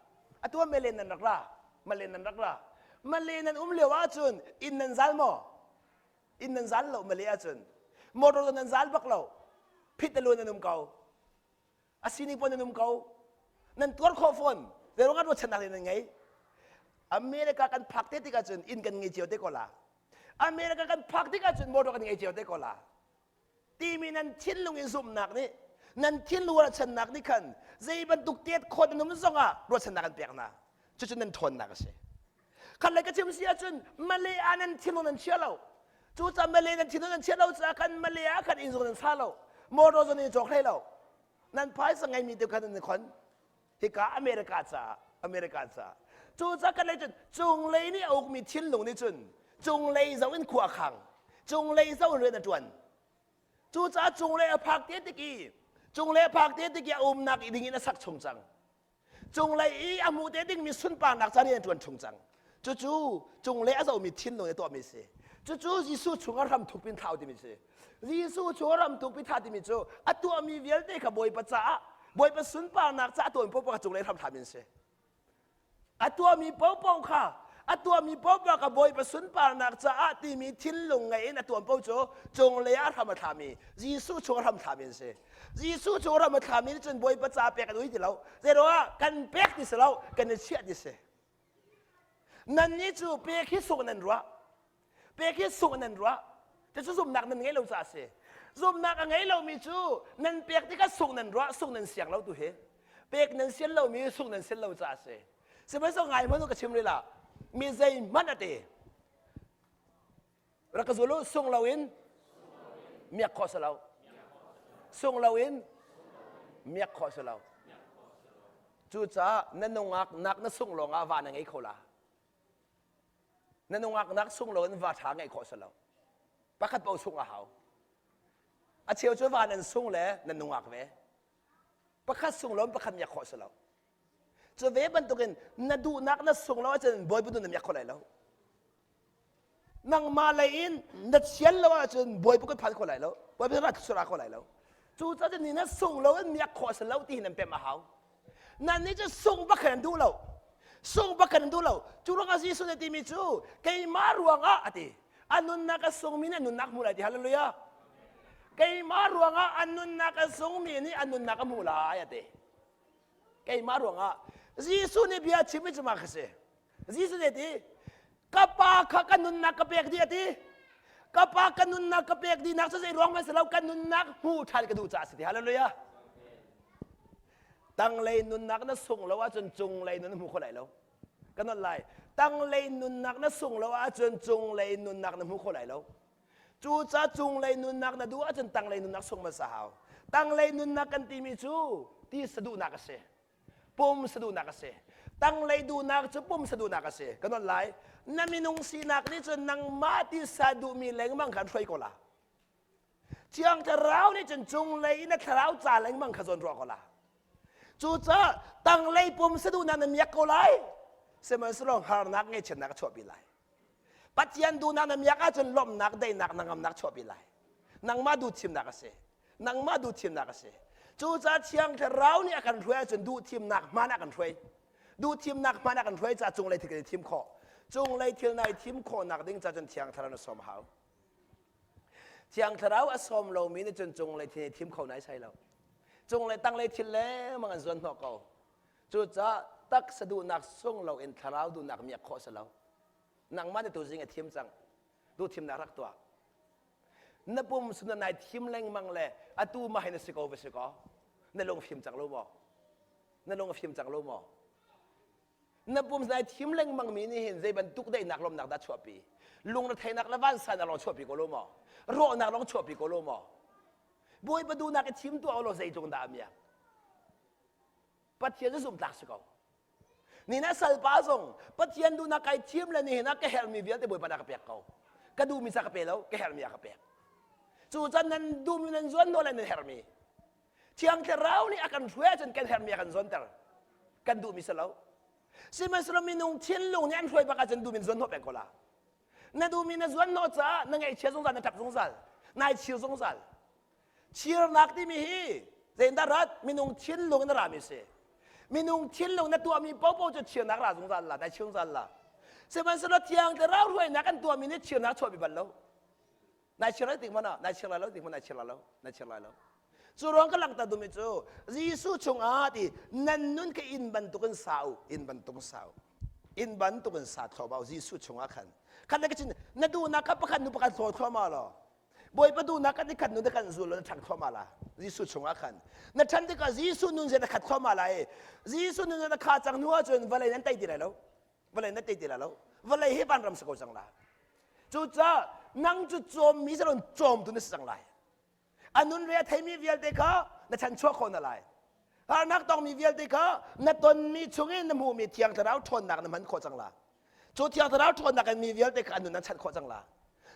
Atu ah melen nan rak ra. Malen nan rak ra. Malen nan um lio ahcun inn nan zal maw? Inn nan zal lo male ahcun motor nan zal bak lo phit alu nan um ko a sining pon nan um ko nan tuar khawh fawn zeiruangah ruahchannak nan ngei America kan phak te tikah cun inn kan ngei cio te ko la America kan phak tikah cun motor kan ngei cio te ko la timi nan thinlung in zumhnak nih. Nan thinlung ruahchannak nih khan zei bantuk tet khawt nan um zongah ruahchannak an pek hna. Cucu nan ṭhawnnak a si. Khat le ka chim si ahcun Malay ah nan thinlung nan chia lo. Cucaah Malay nan thinlung nan chia lo caah khan Malay ah khan inn zong nan sa lo. Motor zong nan i cawk hlei lo. Nan phaisa ngeimi tu khan nan i khon. Hika America caah America caah. Cucaah kan lei cun cunglei nih a ukmi thinlung nih cun cunglei zoh in khua a khang. Cunglei zoh in rian a ṭuan. Cucaah cunglei a phak te tik i cunglei a phak te tik i a umnak ding in a sak chung cang. Cunglei i a hmu te dingmi sunparnak ca rian a ṭuan chung cang. Cucu cunglei a zohmi thinlung i tuahmi a si. Cucu Jesuh chung ah hram thukpi in thlau timi a si. Jesuh chung ah ram thukpi thla timi cu a tuahmi vialte kha Bawipa caah Bawipa sunparnak caah tuahmi paohpaoh kha cunglei hram thlami an si. A tuahmi paohpaoh kha a tuahmi paohpaoh kha Bawipa sunparnak caah timi thinlung ngei in a tuan paoh cu cunglei ah hram a thlami Jesuh chung ah hram thlami an si. Jesuh chung hram a thlami nih cun Bawipa ca pek an ui ti lo. Zeiruangah kan pek ti si lo, kan i chiah ti si. Nannih cu pek hi sung nan ruah. Pek hi sung nan ruah. Cucu zumhnak nan ngei lo caah a si. Zumhnak a ngei lomi cu nan pek tikah sung nan ruah, sung nan siang lo tu hi. Pek nan sian lomi sung nan sian lo caah a si. Sihmanhsehlaw ngai hmanh u ka chim rih la. Mi zeihmanh a ti. Rak ka zul u, sung loin miak khawh si lo. Sung loin miak khawh si lo. Cucaah na nungak nak na sung lawngah va na ngei kho la. Na nungak nak sung loin va ṭha ngeih khawh si lo. Pakhat paoh sung a hau. A cheu cu va nan sung le nan nungak ve. Pakhat sung loin pakhat miak khawh si lo. Cu ve bantukin na duhnak na sung lo ahcun Bawipa nu na miak kho lai lo. Nangmah lei in na thian lo ahcun Bawipa kut phan kho lai lo. Bawipa rat sura kho lai lo. Cu caah ni na sung lo in miak khawh si lo ti hin nan pem a hau. Nan nih cu sung bak an duh lo. Sung bak an duh lo. Cu ruangah Jesuh nih timi cu keimah ruangah a ti. A nunnak a sungmi nih a nunnak hmu lai ti. Hallelujah. Keimah ruangah a nunnak a sungmi nih a nunnak a hmu lai a ti. Keimah ruangah Jesuh nih bia chim i cu ma kha si. Jesuh nih ti ka pa kha ka nunnak ka pek dih a ti. Ka pa ka nunnak ka pek dihnak cu zei ruang hmanh si lo ka nunnak hmu ṭhan ka duh caah si ti. Hallelujah. Tanglei nunnak na sung lo ahcun cunglei nun na hmu kho lai lo. Ka nolh lai. Tanglei nunnak na sung lo ahcun cunglei nunnak na hmu kho lai lo. Cucaah cunglei nunnak na duh ahcun tanglei nunnak sung hmasa hau. Tanglei nunnak kan timi cu ti saduhnak a si. Pum saduhnak a si. Tanglei duhnak cu pum saduhnak a si. Ka nolh lai. Na minung sinak nih cun nangmah tisa duhmi lengmang kha an hruai ko la. Thiang Thlarau nih cun cunglei in a thlarau ca lengmang kha zawn ruah ko la. Cucaah tanglei pum saduhnak na miak ko lai. Sihmanhsehlaw harnak ngaihchiatnak a chuahpi lai. Pathian duhnak na miak ahcun lawmhnak, daihnak, hnangamnak chuahpi lai. Nangmah duh thimnak a si. Nangmah duh thimnak a si. Cucaah Thiang Thlarau nih a kan hruai ahcun duh thimnak hmaan a kan hruai. Duh thimnak hmaan a kan hruai caah cunglei thil kan i thim khawh. Cunglei thil nai thim khawhnak ding ca cun Thiang Thlarau na sawm a hau. Thiang Thlarau a sawm lomi nih cun cunglei thil i thim kho nai sai lo. Cunglei tanglei thil lengmang an zuan hnawh ko. Cucaah taksa duhnak sung loin thlarau duhnak miak khawh si lo. Nangmah nih tuzing a thim cang. Duh thimnak rak tuah. Na pum sun na nai thim lengmang le atu mah hin a si ko va si ko. Na lung fim cang lo maw? Na lung a fim cang lo maw? Na pum nai thim lengmang mi nih hin zei bantuk daihnak lawmnak dah chuahpi? Lungretheihnak le vansannak lawng chuahpi ko lo maw? Rawhnak lawng chuahpi ko lo maw? Bawipa duhnak i thim tuah law zeitluk dah a miak? Pathian cu zumhtlak si ko. Ni na salpa zong Pathian duhnak kai thim le nihin ah ka herhmi vialte Bawipa dah ka pek ko. Ka duhmi ca ka pe lo, ka herhmi a ka pek. Cu can nan duhmi nan zuan nawl nan herhmi. Thiang Thlarau nih a kan hruai ahcun kan herhmi a kan zuanter. Kan duhmi si lo. Sihmanhsehlaw minung thinlung nih an hruai bak ahcun duhmi zuan hnawh peng ko la. Na duhmi na zuan hnawh caah na ngaihchia zungzal, na ṭap zungzal, nai chir zungzal. Chirnak timi hi zeidah rat minung thinlung in a rami si. Minung thinlung na tuahmi paohpaoh cu chirnak ra zungzal la, dai chir zungzal la. Sihmanhsehlaw thiang thlarau hruainak an tuahmi nih chirnak chuahpi bal lo. Nai chir lai tik hmanh ah, nai chir lai lo tik hmanh nai chir lai lo, nai chir lai lo. Cu ruang ka langhter duhmi cu Jesuh chungah ti nan nun ka inn bantukin sa u, inn bantukin sa u. Inn bantukin sa thluahmah u Jesuh chungah khan. Khan na ka chin na duhnak kha pakhat nu pakhat thlaw thluahmah law Bawipa duhnak kan i khat nu na kan zul na ṭhang thluahmah la. Jesuh chungah khan. Na ṭhan tikah Jesuh nun zia na khat thluahmah lai. Jesuh nun zia na kha cang hnu ahcun vawlei nan tei ti lai lo. Vawlei nan tei ti lai lo. Vawlei hi vanram si ko cang la. Cucaah nang cu cawmmi si loin cawmtu na si cang lai. A nun re a theimi vialte kha na chanchuah khawh hna lai. Harnak tongmi vialte kha na tonmi chungin na hmuhmi Thiang Thlarau ṭhawnnak na hman khawh cang la. Cu Thiang Thlarau ṭhawnnak in mi vialte kha an nun an chanh khawh cang la.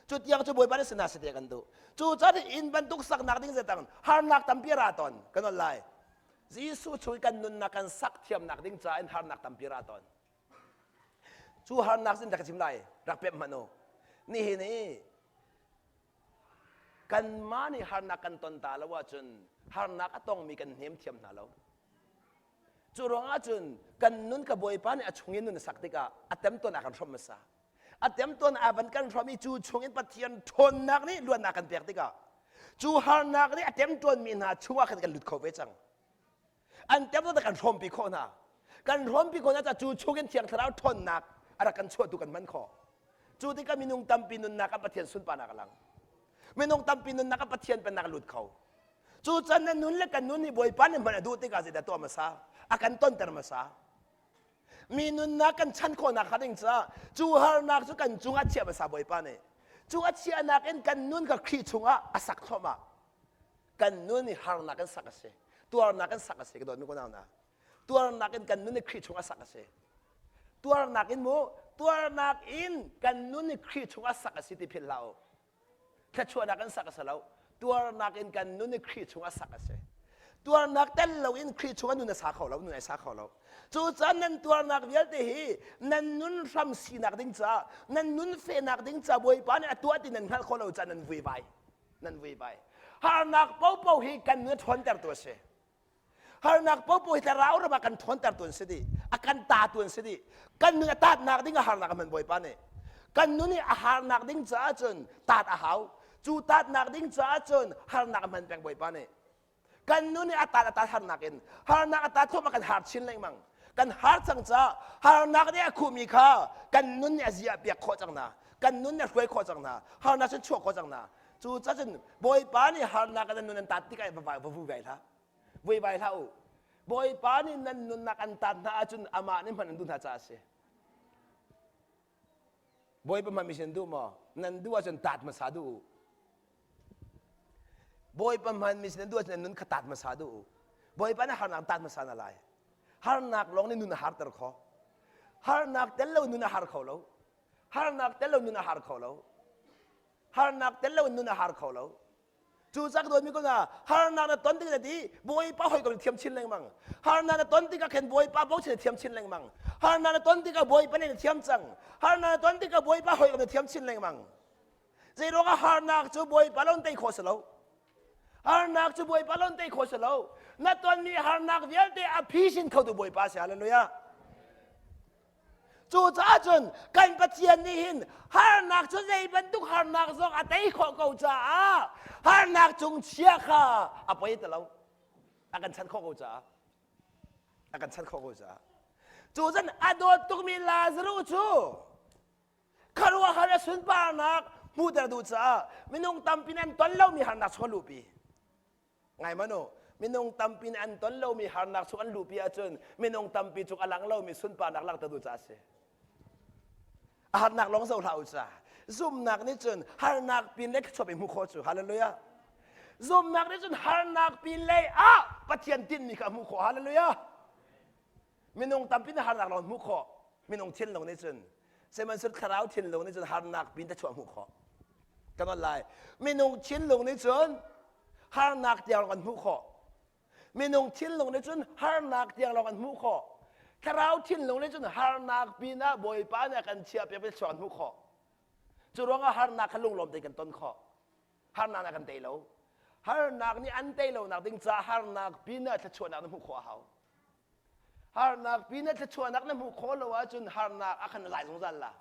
Cu tiang cu Bawipa nih si hna seh kan duh. Cu caan inn bantuk saknak ding zetang harnak tampi ra tawn kan on lai. Jesuh chung i kan nunnak kan sak thiamnak ding caah in harnak tampi ra tawn. Cu harnak sin rak chim lai rak pemh hmanh u. Nihin i kanmah nih harnak kan ton ta lo ahcun harnak a tongmi kan hnem thiam hna lo. Cu ruangah cun kan nun ka Bawipa nih a chungin nun a sak tikah a temtuan a kan hrawmh hmasa. A temtuan a van kan hrawmh i cu chungin Pathian ṭhawnnak nih luatnak kan pek tikah cu harnak nih a temtuanmi hna chungah khan kan lut kho ve cang. An temtuan kan hrawmpi khawh hna. Kan hrawmpi khawh hna caah cu chungin Thiang Thlarau ṭhawnnak a rak kan chuahtu kan hman khawh. Cu tikah minung tampi nunnak ah Pathian sunparnak a lang. Minung tampi nunnak ah Pathian pennak a lut kho. Cu can na nun le kan nun hi Bawipa nih hman a duh tikah zeidah tuah hmasa? A kan tonter hmasa. Mi nunnak kan chan khawhnak hnga ding caah cu harnak cu kan cungah chiah hmasa Bawipa nih. Cu a chiahnak in kan nun kha Khrih chungah a sak thluahmah. Kan nun hi harnak in sak a si. Tuarnak in sak a si ka dawtmi kunau hna. Tuarnak in kan nun hi Khrih chungah sak a si. Tuarnak in mu tuarnak in kan nun hi Khrih chungah sak a si ti philh hlah u. Thluachuahnak in sak a si lo. Tuarnak in kan nun i Khrih chungah sak a si. Tuarnak tel loin Khrih chungah nun a sa kho lo, nun ai sa kho lo. Cucaah nan tuarnak vialte hi nan nun hram sinak ding caah, nan nun fehnak ding caah Bawipa nih a tuah ti nan hngalh khawh lo caah nan vuivai. Nan vuivai. Harnak popo hi kan nun a ṭhawntertu a si. Harnak popo hi thlarau ram ah kan ṭhawnter tu an si dih. A kan ta tu an si dih. Kan nun a tatnak ding a harnak a hman Bawipa nih. Kan nun i a harnak ding caah cun tat a hau. Cu tatnak ding caah cun harnak a hman peng Bawipa nih. Kan nun i a tat a tat harnak in harnak a tat thluahmah kan har chin lengmang. Kan har cang caah harnak nih a khuhmi kha kan nun nih a ziah piak khawh cang hna. Kan nun nih a hruai khawh cang hna. Harnak cun chuah khawh cang hna. Cu cun Bawipa nih harnak in nan nun an tat tikah va va vu ve hlah. Vuivai hlah u. Bawipa nih nan nunnak an tat hna ahcun amah nih hman an duh hna caah a si. Bawipa hman mi duh maw? Nan duh ahcun tat hmasa duh u. Bawipa hman mi nan duh ahcun nan nun kha tat hmasa duh u. Bawipa nih harnak tat hmasa na lai. Harnak lawng nih nun a harter kho. Harnak tel lo nun a har kho lo. Harnak tel lo nun a har kho lo. Harnak tel lo nun a har kho lo. Cu cak dawtmi ko hna, harnak na ton tikah ti Bawipa hawikom na thiam chin lengmang. Harnak na ton tikah khin Bawipa bochan na thiam chin lengmang. Harnak na ton tikah Bawipa nih na thiam cang. Harnak na ton tikah Bawipa hawikom na thiam chin lengmang. Zeiruangah harnak cu Bawipa lawng tei khawh si lo. Harnak cu Bawipa lawng tei khawh si lo. Na tonmi harnak vialte a phisin khotu Bawipa si. Hallelujah. Cucaah cun kan Pathian nih hin harnak cu zei bantuk harnak zong a tei khawh ko caah harnak cung chia kha a poi ti lo. A kan chanh khawh ko caah. A kan chanh khawh ko caah. Cu cun a dawt tukmi Lazarus cu khuaruahhar a sunparnak hmuhter duh caah minung tampi nih an ton lomi harnak chung a luhpi. Ngai man u, minung tampi nih an ton lomi harnak chung an luhpi ahcun minung tampi cung a lang lomi sunparnak langhter duh caah a si. A harnak lawng zoh hlah u ca. Zumnak nih cun harnak pin le thluachuah hmuh khawh cu. Hallelujah. Zumnak nih cun harnak pin lei ah Pathian tinhmi kha hmuh khawh. Hallelujah. Minung tampi nih harnak lawng hmuh khawh. Minung thinlung nih cun sihmanhsehlaw thlarau thinlung nih cun harnak pin te chuah hmuh khawh. Kan on lai. Minung thinlung nih cun harnak tiang lawng an hmuh khawh. Minung thinlung nih cun harnak tiang lawng an hmuh khawh. Thlarau thinlung nih cun harnak pinah Bawipa nih a kan chiahpiak mi thluachuah an hmuh khawh. Cu ruangah harnak kha lunglawm tein kan ton khawh. Harnak nih a kan tei lo. Harnak nih an tei lonak ding caah harnak pinah thluachuahnak na hmuh khawh a hau. Harnak pinah thluachuahnak na hmuh khawh lo ahcun harnak a khan zai zungzal la.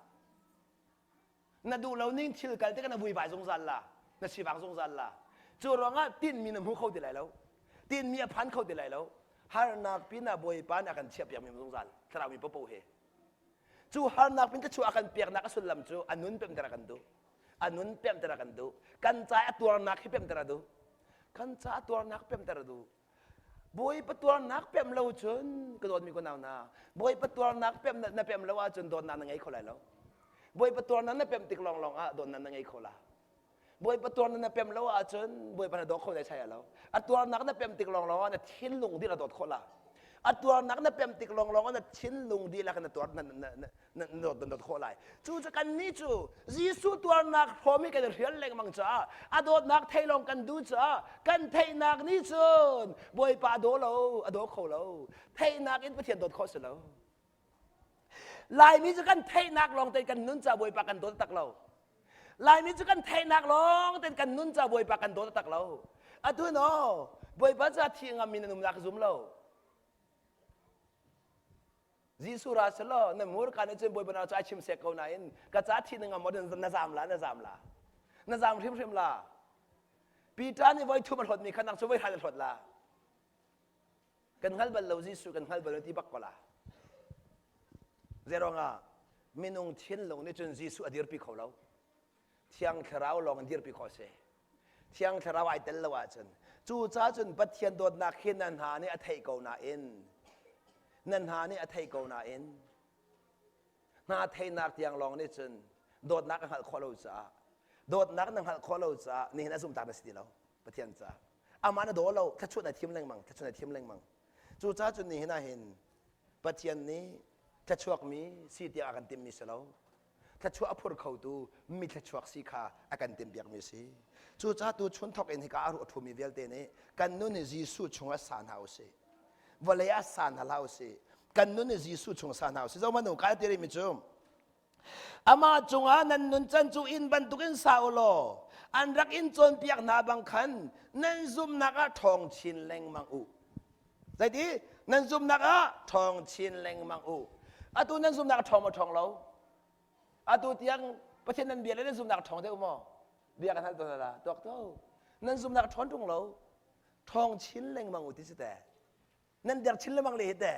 Na duh lo ning thil kal tikah na vuivai zungzal la. Na sivang zungzal la. Cu ruangah tinhmi na hmu kho ti lai lo. Tinhmi a phan kho ti lai lo. Harnak pinah Bawipa nih a kan chiahpiak mi zungzal. Thlarau mi popo he. Cu harnak pin thluachuah a kan peknak a sullam cu a nun pemter a kan duh. A nun pemter a kan duh. Kan ca a tuarnak hi pemter a duh. Kan ca tuarnak pemter a duh. Bawipa tuarnak pem lo cun ka dawtmi ka nau hna, Bawipa tuarnak pem na pem lo ahcun dawtnak na ngei kho lai lo. Bawipa tuarnak na pem tik lawnglawng ah dawtnak na ngei kho la. Bawipa tuarnak na pem lo ahcun Bawipa na daw kho dai sai lo. A tuarnak na pem tik lawnglawng ah na thinlung dihlak dawt khawh la. A tuarnak na pem tik lawnglawng ah na thinlung dihlak na tuar na na na na na dawt khawh lai. Cu cu kannih cu Jesuh tuarnak hrawm hi kan i hrial lengmang caah a dawtnak thei lawng kan duh caah kan theihnak nih cun Bawipa a daw lo, a daw kho lo. Theihnak in Pathian dawt khawh si lo. Laimi cu kan theihnak lawng tein kan nun ca Bawipa kan dawt tak lo. Laimi cu kan theihnak lawng tein kan nun ca Bawipa kan dawt tak lo. Atu no, Bawipa ca thi ngam in nan um nak zum lo. Jesuh ra selaw na murka nih cun Bawipa na cu ai chim sek ko nain ka ca thi na ngam maw na zam la na zam la na zam hrimhrim la Peter nih voi thum a hlawt mi kha nang cu voi hran a hlawt la kan hngal bal lo Jesuh kan hngal bal lo ti bak ko la Zeruangah minung thinlung nih cun Jesuh a dirpi kho lo Thiang Thlarau lawng in dirpi khawh a si. Thiang Thlarau ai tel lo ahcun cucaah cun Pathian dawtnak hi nan hna nih a theih ko nain nan hna nih a theih ko nain hna theihnak tiang lawng nih cun dawtnak a hngalh khawh lo caah dawtnak na hngalh khawh lo caah nihin a zumtak na si ti lo Pathian caah amah na daw lo thluachuah na thim lengmang thluachuah na thim lengmang cucaah cun nihin ah hin Pathian nih thluachuakmi si tiang a kan timhmi si lo thluachuah a phur khotu mi thluachuak si kha a kan timhpiakmi a si. Cucaah tu chun thawk in hika a ruah ṭhumi vialte nih kan nun hi Jesuh chungah sa hna u sih. Vawlei ah sa hna hlah u sih. Kan nun hi Jesuh chung sa hna u sih. Zohmanh u, kai ti rihmi cu Amah cungah nan nuncan cu inn bantukin sa u law an rak in cawnpiak hna bang khan nan zumhnak ah ṭhawng chin lengmang u. Zeiti? Nan zumhnak ah ṭhawng chin lengmang u. Atu nan zumhnak a ṭhawng maw ṭhawng lo? Atu tiang Pathian nan bia le nan zumhnak a ṭhawng deuh maw? Bia kan hal tawn la tuak to. Nan zumhnak a ṭhawn ṭung lo. Ṭhawng chin lengmang u ti si te. Nan der chin lengmang le hi te.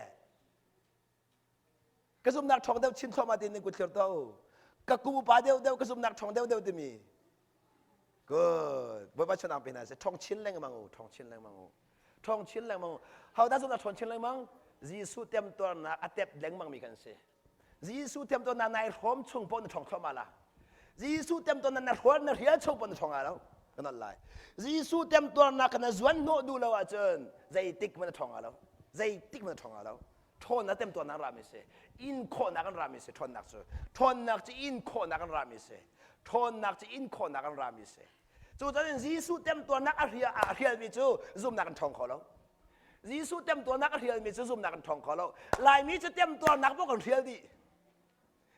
Ka zumhnak ṭhawng deuh chin thluahmah ti nan kut thlir to. Ka kum upa deuh deuh ka zumhnak ṭhawng deuh deuh timi. Good. Bawipa chunang pe hna seh. Ṭhawng chin lengmang u. Ṭhawng chin lengmang u. Ṭhawng chin lengmang u. Ho dah zumhnak ṭhawn chin lengmang? Jesuh temtuarnak a tep lengmang mi kan si. Jesuh temtuarnak nai hrawm chung paoh na ṭhawng thluahmah la. Jesuh temtuarnak na hrual na rial chung paoh na ṭhawng lo. Kan al lai. Jesuh temtuarnak na zuan hnawh duh lo ahcun zeitik hmanh na ṭhawng lo. Zeitik hmanh na ṭhawng lo. Ṭhawnnak temtuarnak rami si. In khawhnak an rami si ṭhawnnak cu. Ṭhawnnak cu in khawhnak an rami si. Ṭhawnnak cu in khawhnak an rami si. Cucaah Jesuh temtuarnak a hrial a hrialmi cu zumhnak an ṭhawng kho lo. Jesuh temtuarnak a hrialmi cu zumhnak an ṭhawng kho lo. Laimi cu temtuarnak paoh kan hrial dih.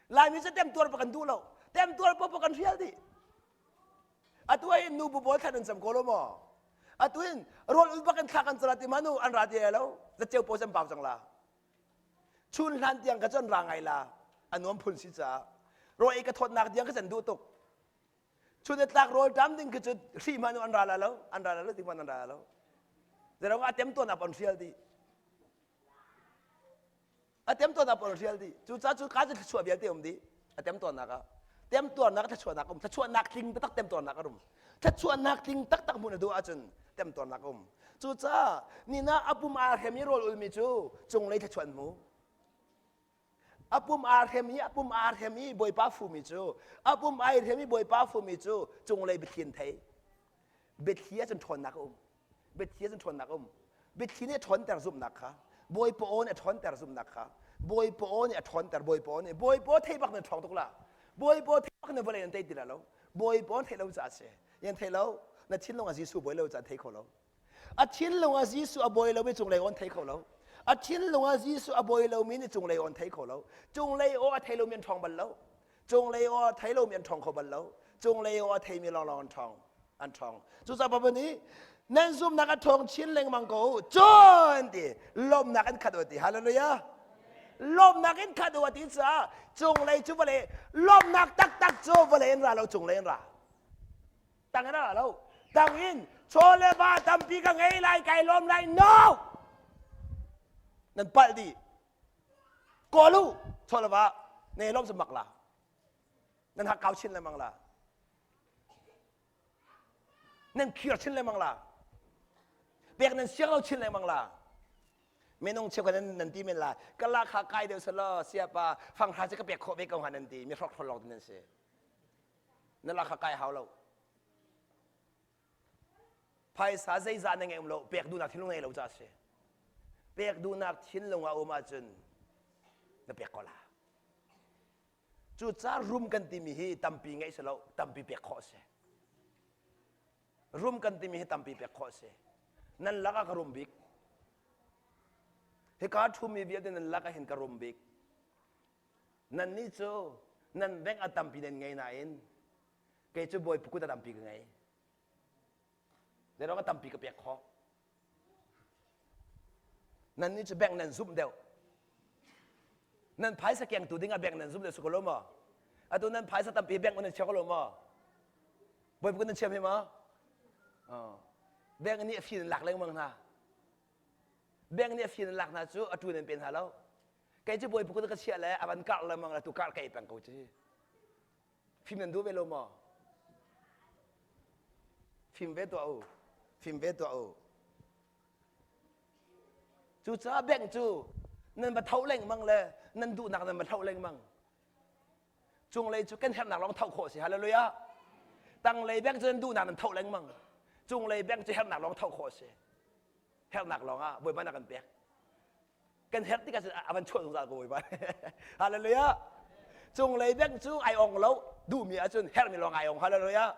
Laimi cu temtuar paoh kan duh lo. Temtuar paoh kan hrial dih. Atu ah hin nu bu pawl thlan an cam ko lo maw? Atu hin rawl ul bak in thla kan cala ti ma nu an ra ti lo. Zaceu paw cam pau cang la. Chun hlan tiang ka cun ra ngai la. A nuam phun si caah. Rawl ei ka thawtnak tiang ka can duh tuk. Chun i tlak rawl ṭam ding khi cu hri hmanh an ra la lo. An ra la lo ti hmanh an ra la lo. Zeirong a tem tuan an hrial dih. A temtuarnak pawl hrial dih. Cucaah cu ka cu thluachuah vialte um dih. A temtuarnak ah. Temtuarnak thluachuahnak um. Thluachuahnak tling taktak temtuarnak a um. Thluachuahnak tling taktak hmuh na duh ahcun temtuarnak a um. Cucaah nina a pum aa hrem i rawl ulmi cu cunglei thluachuah an hmu. A pum aa hrem i a pum aa hrem i Bawipa fumi cu a pum ai hrem i Bawipa fumi cu cunglei biathli an thei. Biathli ahcun ṭhawnnak a um. Biathli ahcun ṭhawnnak a um. Biathli nih a ṭhawnter zumhnak kha. Bawipa aw nih a ṭhawnter zumhnak kha. Bawipa aw nih a ṭhawnter Bawipa aw nih. Bawipa aw thei bak na ṭhawng tuk la. Bawipa aw thei bak na vawlei nan tei ti la lo. Bawipa aw theih lo caah a si. Yan thei lo. Na thinlung ah Jesuh bawi lo caah thei kho lo. A thinlung ah Jesuh a bawi lomi cunglei aw an thei kho lo. A thinlung ah Jesuh a bawi lomi nih cunglei aw an thei kho lo. Cunglei aw a thei lomi an ṭhawng bal lo. Cunglei aw a thei lomi an ṭhawng kho bal lo. Cunglei aw a theimi lawnglawng an ṭhawng. An ṭhawng. Cucaah Baibal nih nan zumhnak a ṭhawng chin lengmang ko u. Cun ti lawmhnak in khat u ti. Hallelujah. Lawmhnak in khat u a ti caah cunglei cu vawlei lawmhnak taktak cu vawlei in ra lo cunglei in ra. Tang in ra lo. Tang in chaw le va tampi ka ngei lai kai lawm lai. No! Nan palh dih. Kawl u chaw le va ne lawm mak la. Nan hak kau chin lengmang la. Nan khir chin lengmang la. Pek nan siang lo chin lengmang la. Minung cheukhat nan nan ti men la. Ka la kha kai deuh selaw siapa fanghra cu ka pek khawh ve ko hnga nan ti. Mi hrokhrol lawng nan si. Na la kha kai hau lo. Phaisa zeizah na ngeih um lo pek duhnak thinlung ngei lo ca si. Pek duhnak thinlung a um ahcun na pek ko la. Cucaah rum kan timi hi tampi ngeih si lo, tampi pek khawh a si. Rum kan timi hi tampi pek khawh a si. Nan lakah ka rum bik. Hika ṭhumi vialte nan lakah hin ka rum bik. Nannih cu nan bank a tampi nan ngei nain kei cu Bawipa kut a tampi ka ngei. Zeiruang a tampi ka pek khawh. Nannih cu bank nan zumh deuh. Nan phaisa kengtu ding ah bank nan zumh deuh si ko lo maw? Atu nan phaisa tampi bank nan chia ko lo maw? Bawipa nan chiam hi maw? Bank nih a fi nan lak lengmang hna. Bank nih a fi nan lak hna cu a tu nan pe hna lo. Kei cu Bawipa kut ka chiah le a van karh lengmang le tu karh ka ei peng ko ci. Fim nan duh ve lo maw? Fim ve tuah u. Fim ve tuah u. Cucaah bank cu nan va tho lengmang le nan duhnak nan va hloh lengmang. Cunglei cu kan herhnak lawng tho khawh si. Hallelujah. Tanglei bank cu nan duhnak nan tho lengmang. Cunglei bank cu herhnak lawng tho khawh si. Herhnak lawng ah Bawipa na kan pek. Kan herh tikah cun a van chuah zungzal ko Bawipa. Hallelujah. Cunglei bank cu ai ong lo duhmi ahcun herhmi lawng ai ong. Hallelujah.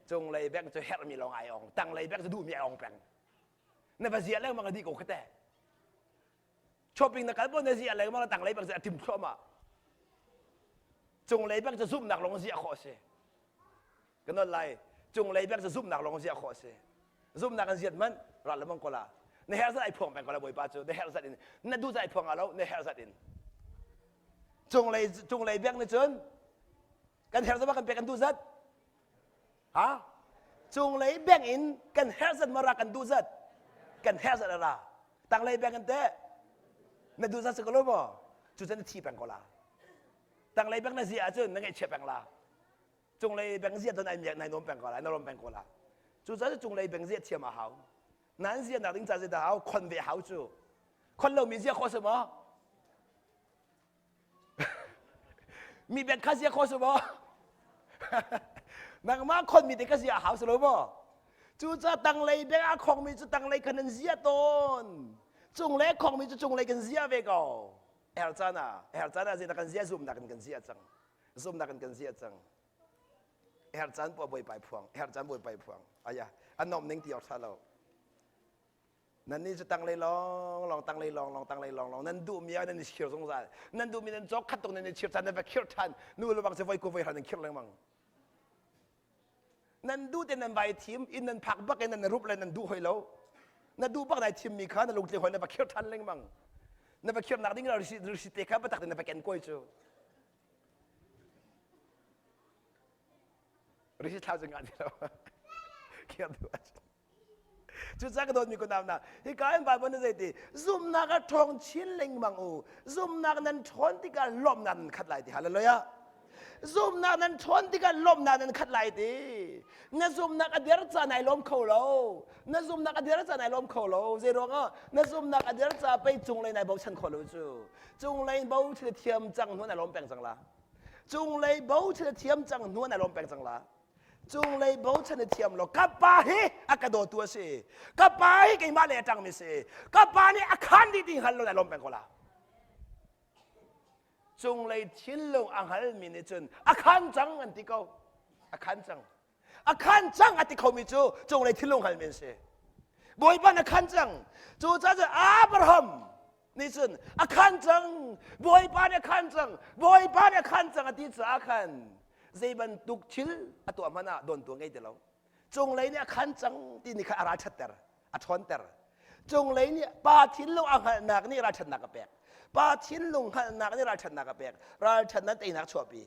Cunglei bank cu herhmi lawng ai ong. Tanglei bank cu duhmi ai ong peng. Na va ziah lengmang a dih ko khate. Shopping na kal pon na ziah lengmang na tanglei bank cu a tim thluahmah. Cunglei bank cu zumhnak lawng ziah khawh a si. Ka nawl lai. Cunglei bank cu zumhnak lawng ziah khawh a si. Zumhnak an ziat manh ral lemang ko la. Na herh zat ai phuang peng ko la Bawipa cu. Na herh zat in na duh zat ai phuang lo na herh zat in. Cunglei cunglei bank nih cun kan herh zat kan pek kan duh zat. Ha? Cunglei bank in kan herh zat ma ra kan duh zat. Kan herh zat a ra. Tanglei bank in teh na duh zat si ko lo maw? Cu cun na thi peng ko la. Tanglei bank na ziah ahcun na ngaihchia peng la. Cunglei bank ziah don ai miak nai nuam peng ko la, na rom peng ko la. Cu caah cunglei bank ziah thiam a hau. Nan ziahnak ding ca zeidah hau? Khon ve hau cu. Khon lomi ziah khawh si maw? Mi bank kha zia kho si maw? Nangmah khonmi te ka zia a hau si lo maw? Cucaah tanglei bank a khongmi cu tanglei khan an zia tawn. Cunglei a khongmi cu cunglei kan zia ve ko. Her caan ah, her caan ah zeidah kan zia zumnak in kan zia cang. Zumnak in kan zia cang. Her caan puah bawipai phuang, her caan bawipai phuang. Aya, an nom ning ti awk tha lo. Nannih cu tanglei lawng lawng tanglei lawng lawng tanglei lawng lawng nan duhmi ah nan i chir zungzal. Nan duhmi nan cawk khat tuk nan i chir caan nan va khirh ṭhan. Nu le bang cu voi ku voi hran nan khirh lengmang. Nan duh te nan vai thim inn nan phak bak in nan rup le nan duh hoi lo. Na duh bak nai thimmi kha na lungtling hoi na va khirh ṭhan lengmang. Na va khirhnak ding risi te kha biatak te na va ken koi cu. Risi thlau cu ngah ti lo. Khirh duh ahcun. Cucaah ka dawtmi kunau hna, hika in Bible nih zeiti zumhnak a ṭhawng chin lengmang u. Zumhnak nan ṭhawn tikah lawmhnak nan khat lai ti. Hallelujah. Zumhnak nan ṭhawn tikah lawmhnak nan khat lai ti. Na zumhnak a der ca nai lawm kho lo. Na zumhnak a der ca nai lawm kho lo. Zei ruangah na zumhnak a der ca pei cunglei nai bochan khawh lo cu. Cunglei bochan thiam cang hnu nai lawm peng cang la. Cunglei bochan thiam cang hnu nai lawm peng cang la. Cunglei bochan i thiam law ka pa hi a ka dawtu a si. Ka pa hi keimah le a ṭangmi si. Ka pa nih a khaan dih ti hngal lo na lawm peng ko la. Cunglei thinlung a hngalmi nih cun a khaan cang an ti ko. A khaan cang. A khaan cang a ti khomi cu cunglei thinlung hngalmi an si. Bawipa na khaan cang. Cucaah cun Abraham nih cun a khaan cang bawipa nih a khaan cang bawipa nih a khaan cang a ti caah khan zei bantuk thil a tuah hmanh ah dawntu a ngei ti lo cunglei nih a khaan cang ti nih khan a ralṭhatter a ṭhawnter cunglei nih pa thinlung a hngalhnak nih ralṭhatnak a pek pa thinlung hngalhnak nih ralṭhatnak a pek ralṭhatnak teinak chuahpi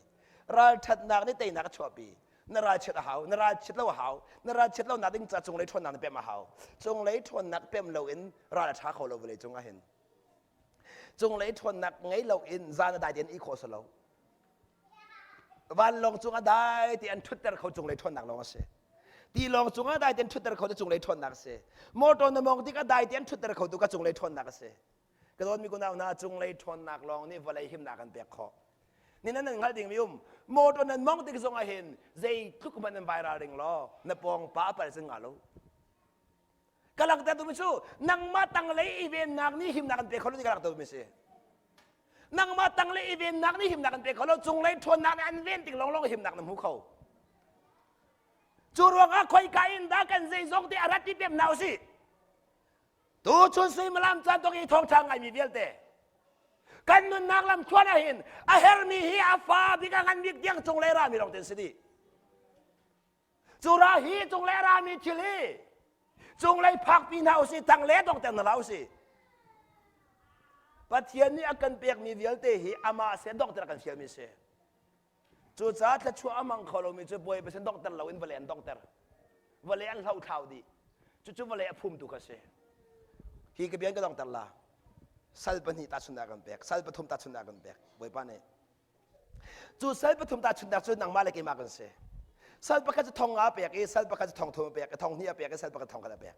ralṭhatnak nih teinak a chuahpi na ralchiat a hau na ralchiat lo a hau na ralchiat lo nak ding ca cunglei ṭhawnnak na pem a hau cunglei ṭhawnnak pem lo in ral a ṭha kho lo vawlei cung ah hin cunglei ṭhawnnak ngei lo in zan a dai tein ih khawh si lo vanlawng cung a dai ti an ṭhutter kho cunglei ṭhawnnak lawng a si. Tilawng cungah dai tein ṭhutter kho tu cunglei ṭhawnnak a si. Motor na mawng tikah dai tein ṭhutter kho tu ka cunglei ṭhawnnak a si. Ka dawtmi kunau hna cunglei ṭhawnnak lawng nih vawlei himnak an pek khawh. Ni nan nan hngalh dingmi um motor nan mawng tik zong ah hin zeitluk hmanh nan vai ralring law na pawng pa a pal cun nga lo. Ka langhter duhmi cu nangmah tanglei i vennak nih himnak an pe kho lo ti ka langhter duhmi si. Nangmah tanglei i vennak nih himnak an pe kho lo cunglei ṭhawnnak nih an ven tik lawnglawng himnak na hmu kho. Cu ruangah khoika in dah kan zeizong te a rat ti pem hna usih. Tuchun suimilam caan tok i thawngṭha ngaimi vialte kan nunnak lam thluan ah hin a hermi hi a fa bik a ngan bik tiang cunglei rami lawng ten si dih. Cu ra hi cunglei rami thil hi cunglei phakpi hna usih tangle dongter hna hlah usih. Pathian nih a kan pekmi vialte hi amah se dongter a kan fialmi si. Cucaah thluachuah a mang kho lomi cu Bawipa sin donghter loin vawlei an donghter. Vawlei an hlohthlau dih. Cucu vawlei a phumtu kha si. Hi ka bia ka donghter la. Sal pahnih tahchunhnak kan pek. Sal pathum tahchunhnak kan pek. Bawipa nih. Cu sal pathum tahchunhnak cu nangmah le keimah kan si. Sal pakhat cu thong nga a pek i sal pakhat cu thong thum a pek i thong hnih a pek i sal pakhat thong khat a pek.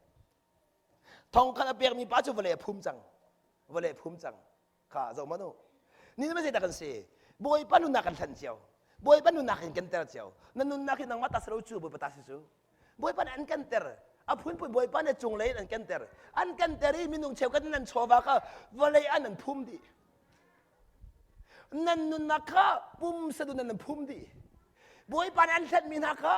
Thong khat a pekmi pa cu vawlei a phum cang. Vawlei a phum cang. Kha zoh hmanh u. Ni na zeidah kan si? Bawipa nunnak kan hlan cio. Bawipa nunnak in kan ter cio. Na nunnak hi nangmah ta si lo cu Bawipa ta si cu. Bawipa nih an kan ter. A phunphun Bawipa nih cunglei in an kan ter. An kan ter i minung cheukhat nan chawva kha vawlei ah nan phum dih. Nan nunnak kha pumsa duh nan phum dih. Bawipa nih an hlenhmi hna kha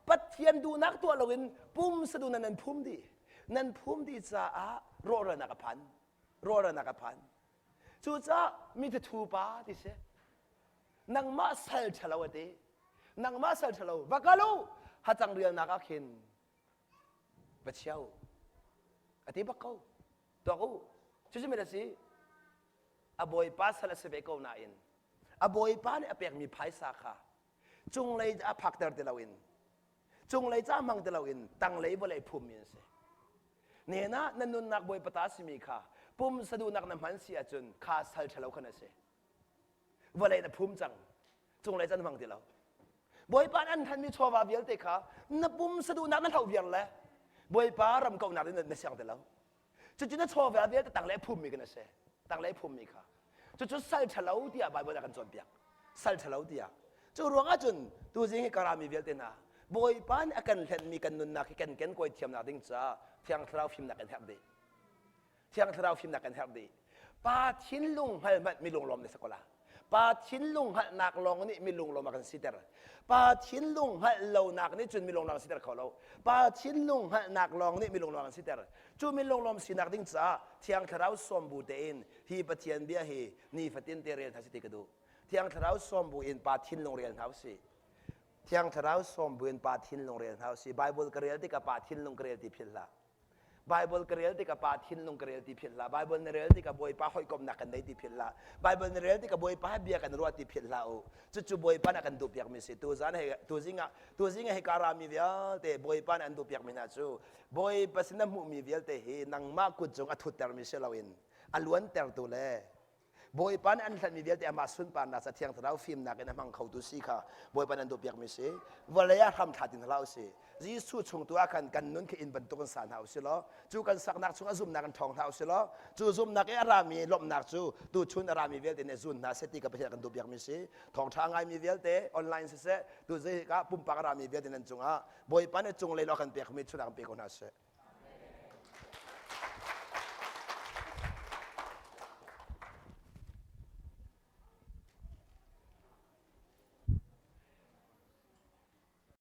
Pathian duhnak tuah loin pumsa duh nan phum dih. Nan phum dih caah rawhralnak a phan. Rawlranak a phan. Cucaah mi thathu pa ti si. Nangmah sal ṭhalo a ti. Nangmah sal ṭhalo va kal u hacang rialnak ah khin va chia u. A ti bak ko. Tuak u. Cucu mi a si. A bawipa sal a si ve ko nain a bawipa nih a pekmi phaisa kha cunglei a phakter ti loin cunglei ca hmang ti loin tanglei vawlei phummi an si. Nen ah na nunnak bawipa ta simi kha pumsa duhnak na hman si ahcun kha sal ṭhalo khan a si. Vawlei na phum cang, cunglei can hmang ti lo. Bawipa nih an thanmi chawva vialte kha na pumsa duhnak na hloh viar le Bawipa ram kauhnak in na siang ti lo. Cucu na chawva vialte tanglei phummi kan a si. Tanglei phummi kha. Cucu sal ṭhalo tiah Baibal ah kan cawnpiak. Sal ṭhalo tiah. Cu ruangah cun tuzing hi karami vialte hna Bawipa nih a kan hlenhmi kan nunnak hi kan kenkawi thiamnak ding caah Thiang Thlarau fimnak kan herh dih. Thiang Thlarau fimnak kan herh dih. Pa thinlung hngal hmanh mi lunglawm na si ko la. Pa thinlung hngalhnak lawng nih mi lunglawm a kan siter. Pa thinlung hngalh lonak nih cun mi lunglawm a siter kho lo. Pa thinlung hngalhnak lawng nih mi lunglawm a kan siter. Cu mi lunglawm sinak ding caah Thiang Thlarau sawm bu tein hi Pathian bia hi nifatin te rel hna si ti ka duh. Thiang Thlarau sawm bu in Pa thinlung rel hna usih. Thiang Thlarau sawm bu in Pa thinlung rel hna usih. Bible ka rel tikah Pa thinlung ka rel ti philh hlah. Bible ka rel tikah Pa thinlung ka rel ti philh hlah. Bible na rel tikah Bawipa hawikomhnak kan nei ti philh hlah. Bible na rel tikah Bawipa he bia kan ruah ti philh hlah u. Cucu Bawipa nih a kan duhpiakmi si. Tuzan he tuzing ah tuzing ah hika rami vialte Bawipa nih an duhpiakmi hna cu Bawipa sin na hmuhmi vialte hi nangmah kut cung a thuttermi si loin a luantertu le Bawipa nih an hlanmi vialte amah sunparnak ca Thiang Thlarau fimnak in a hmang khotu si kha Bawipa nih an duhpiakmi si. Vawlei ah hram thla tin hlah usih. Jesuh chung tu ah khan kan nun khi inn bantuk in sa hna usih law cu kan saknak chung a zumhnak in ṭhawng hna usih law cu zumhnak i a rami lawmhnak cu tuchun a rami vialte nih zun hna seh ti ka Pathian kan duhpiakmi si. Thawngṭha ngaimi vialte online siseh tu zei ka pumpak a rami vialte nan cungah Bawipa nih cunglei law kan pekmi chunak kan pe ko hna seh.